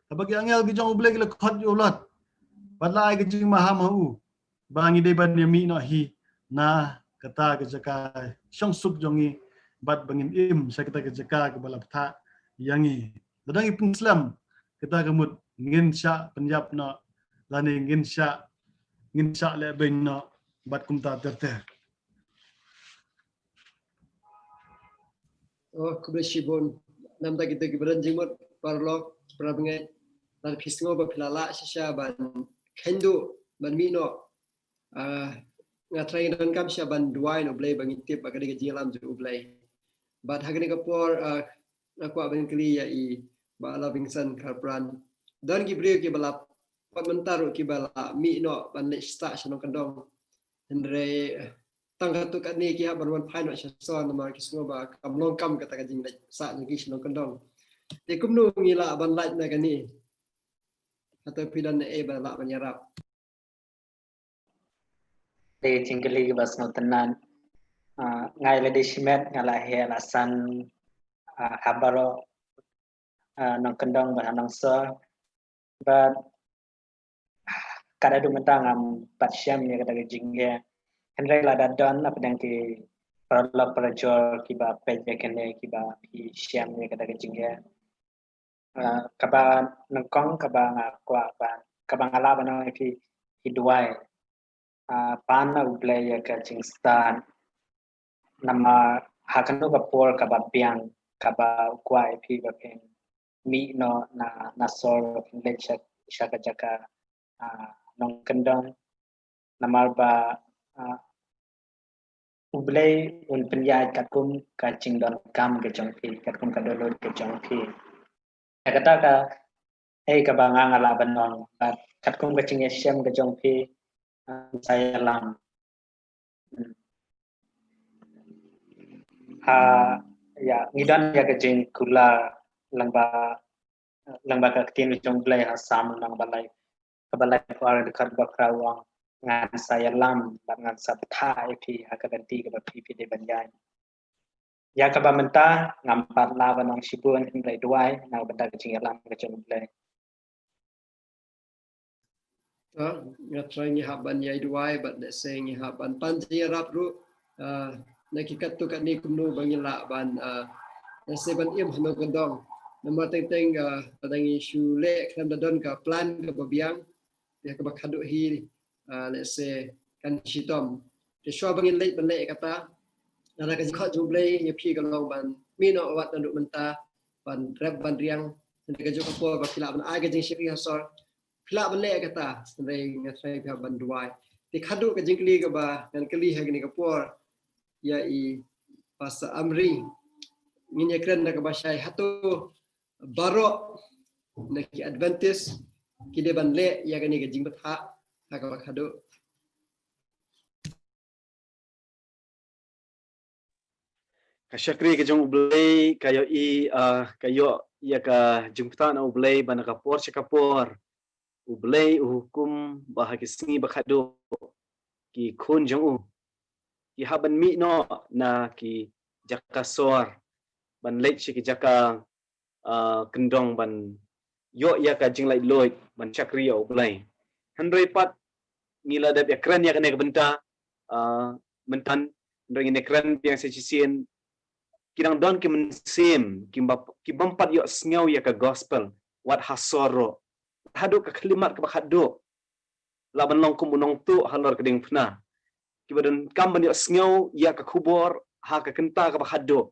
haba ki angel ki jong U Blei ki la khot ïa u Lot bad la ai ka jingmaham ha u ba ngi dei ban ïa mih noh hi na kata ka jaka shongsuk jong ngi bad ba ngin im sha kata ka jaka kaba la bthah ïa ngi. Lada ngi pynslem kata ka mut ngin shah pynïap noh lane ngin shah, ngin shah leh beiñ noh bad kumta ter ter. Oh, khublei shibun. Namar kita ki ba don jingmut, paralok, para bangeit. Lada phi sngew ba phi la lah shisha ban kynduh, ban mih noh. Ah, nga trai ngi donkam shisha ban duwai na U Blei ba ngi tip ba ka dei ka jingïalam jong U Blei. Bad ha kane ka por, ah, nga kwah ban kylli ïa i Bah Lovingson Kharpran. Don ki briew ki ba la pat mynta ruh ki ba la mih noh ban leit sah sha nongkyndong. Hynrei, eh, tang katto katne ki hap ban wan phai noh sha sor namar ki sngew ba kam long kam kata ka jingleit sah jong ki sha nongkyndong. Te kumno ngi lah ban lait na kane? Hato phi don ei ba lah ban ïarap? Te jingkylli ba sngewtynnat. Ah, nga ïa lade shimet nga la heh la san, ah, ha baroh, ah, nongkyndong bad ha nongsor. Bad kat haduh mynta ngam pat shem ïa kata ka jingeh. Hynrei lada don hapdeng ki paralok parajor ki ba peit ïa kane ki ba phi shem ïa kata ka jingeh. Ah, kaba nyngkong kaba nga kwah ban, kaba nga lah ban ong ïa phi, phi duwai. Ah, pan na U Blei ïa ka jingstad. Namar ha kano ka por kaba biang kaba u kwah ïa phi ba phin mih noh na, na sor ba phin leit sha, sha ka jaka, ah, nongkyndong. Namar ba, ah, U Blei un pynïaid katkum ka jingdonkam ka jong phi, katkum ka dohnud ka jong phi. Ïa kata ka, eh, kaba nga nga lah ban ong, bad katkum ka jingïashem ka jong phi, ah, sa ïalam. Hmm. Ha, ïa, ngi don ïa ka jingkular lyngba, lyngba ka ktien jong U Blei ha Salm lyngba lai, kaba laiphew ar dkhot ba phra u ong, ngan sa ïalam bad ngan sa bthah ïa phi ha ka lynti kaba phi phi dei ban ïaid. Ïa kaba mynta ngam pat lah ban ong shibun, hynrei duwai na ka bynta ka jingïalam ka jong U Blei. To, nga trai ngi hap ban ïai duwai bad lehse ngi hap ban pan jingïarap ruh, ah, na ki katto katne kumno ba ngi lah ban, ah, lehse ban im ha nongkyndong. Namar teng teng, ah, lada ngi shu leh khlem da don ka plan kaba biang, ïa kaba khadduh hi, ah, lehse kan shitom. Te shuwa ba ngin leit ban leh kata, lada ka jingkhot jong U Blei ïa phi ka long ban mih noh wat naduh mynta, ban rep ban riang, hynrei ka juh ka por ba phi lah ban ai ka jingshakri ha sor, phi lah ban leh kata, hynrei nga trai phi hap ban duwai. Te khadduh ka jingkylli kaba ngan kylli ha kane ka por ïa i Pastor Amri, ngin ïakren da kaba shai, hato baroh na ki Adventist ki dei ban leh ïa kane ka jingbthah ha kaba khadduh? Ka shakri ka jong U Blei ka ïoh i, ah, ka ïoh ïa ka jingbthah na U Blei ba na ka por sha ka por U Blei u hukum ba ha ki sngi ba khadduh ki khun jong u ki hap ban mih noh na ki jaka sor ban leit sha ki jaka, ah, kyndong ban ïoh ïa ka jinglaitluid ban shakri ïa U Blei. Hynrei pat ngi la dep ïakren ïa kane ka bynta, ah, mynta, hynrei ngin ïakren biang sa shisien, ki dang don ki mynsiem ki bym, ki bym pat ïohsngew ïa ka gospel wat ha sor ruh. Haduh ka khyllipmat kaba khadduh lah ban long kum u nongtuh halor ka diengphna. Kiba donkam ban ïohsngew ïa ka khubor ha ka kynta kaba khadduh.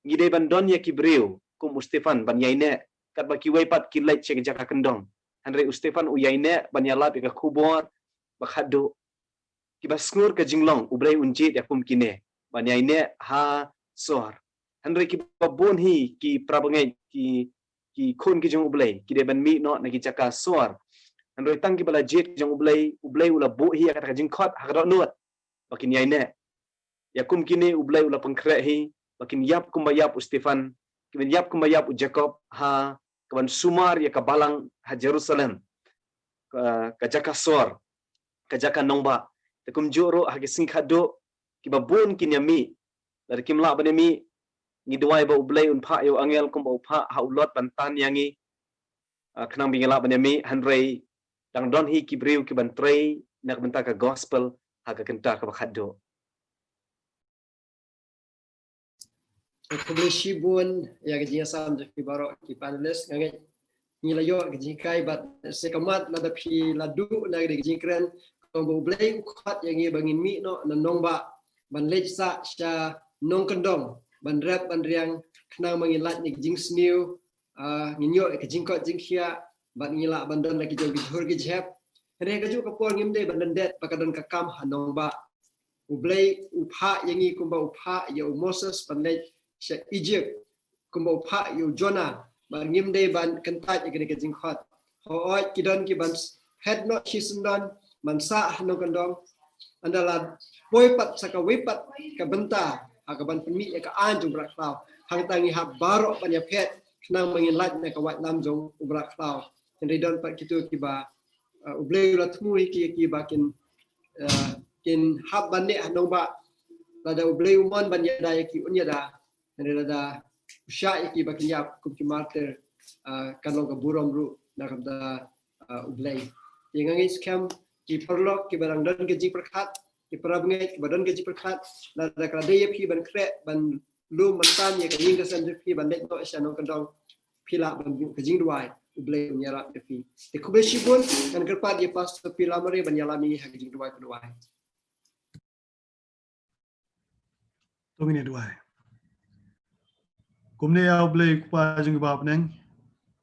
Ngi dei ban don ïa ki briew kum u Stephan ban ïaineh, katba kiwei pat ki leit sha ki jaka kyndong. Hynrei u Stephan u ïaineh ban ïalap ïa ka khubor ba khadduh. Kiba sngur ka jinglong, U Blei un jied ïa kum kine ban ïaineh ha sor. Hynrei kiba bun hi ki para bangeit, ki, ki khun ki jong U Blei, ki dei ban mih noh na ki jaka sor. Hynrei tang kiba la jied ki jong U Blei, U Blei u la buh hi ïa kata ka jingkhot ha ka dohnud ba kin ïaineh. Ïa kum kine U Blei u la pynkhreh hi ba kin ïap kumba ïap u Stephan, kin ïap kumba ïap u Jakob ha kaban sumar ïa ka balang ha Jerusalem, ka, ka jaka sor, ka jaka nongbah. Te kumjuh ruh ha ki sngi khadduh kiba bun kin ïa mih. Lada kim lah ban ïa mih, ngi duwai ba U Blei un phah ïa u angel kumba u phah ha u Lot ban tan ïa ngi, ah, khnang ba ngi lah ban ïa mih. Hynrei dang don hi ki briew ki ban trei na ka bynta ka gospel ha ka kynta kaba khadduh. Khublei shibun ïa ka jingïasam jong phi baroh ki panelist. Nga ngeit ngi la ïoh ka jinghikai bad sa ka mat lada phi la duh na ka jingkren, ka long ba U Blei u khot ïa ngi ba ngin mih noh na nongbah ban leit sah sha nongkyndong. ban rep ban riang, khnang ba ngin lait na ki jingsniew, ah, ngin ïoh ïa ka jingkoit jingkhiah, bad ngin lah ban don la ki jong ki jhur ki jhep. Hynrei ha kajuh ka por ngim dei ban lyndet ba ka don ka kam ha nongbah. U Blei u phah ïa ngi kumba u phah ïa u Moses ban leit sha Egypt, kumba u phah ïa u Jonah, bad ngim dei ban kyntait ïa kane ka jingkhot. Hooid, ki don kiban phet noh shisyndon ban sah ha nongkyndong, ynda la poi pat sa kawei pat ka bynta ha kaban pynmih ïa ka aiñ jong u Mrad Khlaw. Hangta ngi hap baroh ban ïaphet khnang ba ngin lait na ka waitlam jong u Mrad Khlaw. Hynrei don pat kito kiba, uh, U Blei u la thmu ïa ki, ïa kiba kin, uh, kin hap ban neh ha nongbah. Lada U Blei u mon ban ïada ïa ki, un ïada. Hynrei lada u shah ïa ki ba kin ïap kum ki martir, ah, kan long ka burom ruh na ka bynta, ah, U Blei. Te nga ngeit skhem ki paralok kiba dang don ka jingpyrkhat, ki parabangeit kiba don ka jingpyrkhat, lada ka la dei ïa phi ban khreh ban lum ban tan ïa ka ïing ka sem jong phi ban leit noh sha nongkyndong, phi lah ban buh ka jingduwai, U Blei un ïarap ïa phi. Te khublei shibun, ngan kyrpad ïa Pastor P. Lamare ban ïalam ïa ngi ha ka jingduwai kaba duwai. To ngin ïa duwai. Kumne ïa U Blei Kpa jong ngi ba ha bneng.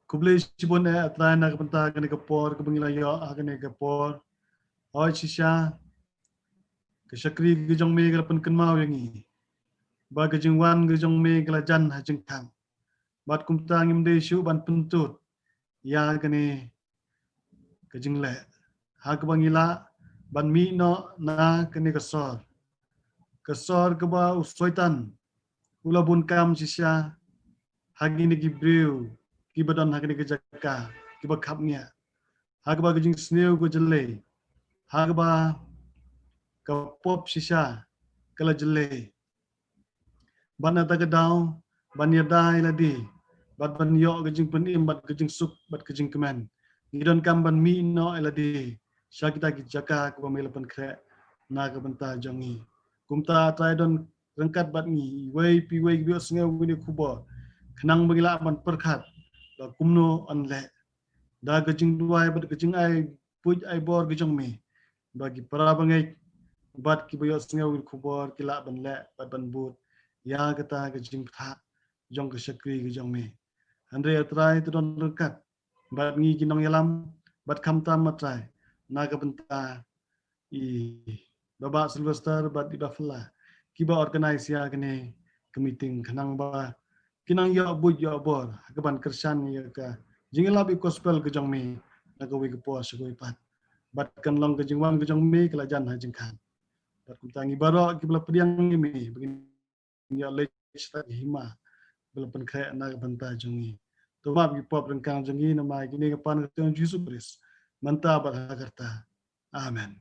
Khublei shibun eh A Trai na ka bynta kane ka por kaba ngi la ïoh ha kane ka por. Hooid shisha ka shakri ka jong me ka la pynkynmaw ïa ngi ba ka jingwan ka jong me ka la jan ha jingkhang. Bad kumta ngim dei shuh ban pyntud ïa kane ka jingleh ha kaba ngi lah ban mih noh na kane ka sor, ka sor kaba u Soitan u la bun kam shisha ha kine ki briew kiba don ha kane ka jaka kiba khapngiah, ha kaba ka jingsniew ka jyllei, ha kaba ka pop shisha ka la jyllei. Bad na kata ka daw ban ïada ïa lade bad ban ïoh ka jingpynim bad ka jingsuk bad ka jingkmen, ngi donkam ban mih noh ïa lade sha kita ki jaka kiba me la pynkhreh na ka bynta jong ngi. Kumta A Trai don ryngkat bad ngi iwei pa iwei kiba ïohsngew ïa kane ka khubor, khnang ba ngi lah ban pyrkhat ba kumno yn leh da ka jingduwai bad ka jingai buit ai bor ka jong me, ba ki parabangeit bad kiba ïohsngew ïa kane ka khubor ki lah ban leh bad ban bud ïa kata ka jingpyrkhat jong ka shakri ka jong me. Hynrei A Trai to don ryngkat bad ngi ki nongïalam bad khamtam A Trai na ka bynta i Bah Sylvester bad i Bah Fla kiba organize ïa kane ka meeting, khnang ba kin nang ïoh buit ïoh bor ha kaban kyrshan ïa ka jingïalap ïa ka gospel ka jong me na kawei ka por sha kawei pat. Bad kan long ka jingwan ka jong me ka la jan ha jingkhang. Bad kumta ngi baroh kiba la pdiang ïa me ba kin ïoh leit sha ka hima ba la pynkhreh na ka bynta jong ngi. To map ki pop ryngkang jong ngi namar kine ngi pan ha ka kyrteng Jisu Khrist mynta bad ha karta. Amen.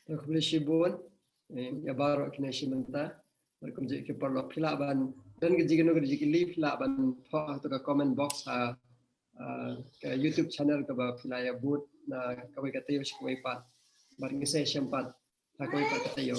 To khublei shibun ïa baroh kine shi mynta. Bad kumjuh ki paralok phi lah ban don ka jingkynnoh ka jingkylli phi lah ban thoh ha ka comment box ha, ah, ka YouTube channel kaba phi la ïa bud na kawei ka taïew sha kawei pat. Bad ngin sa ïashem pat ha kawei pat ka taïew.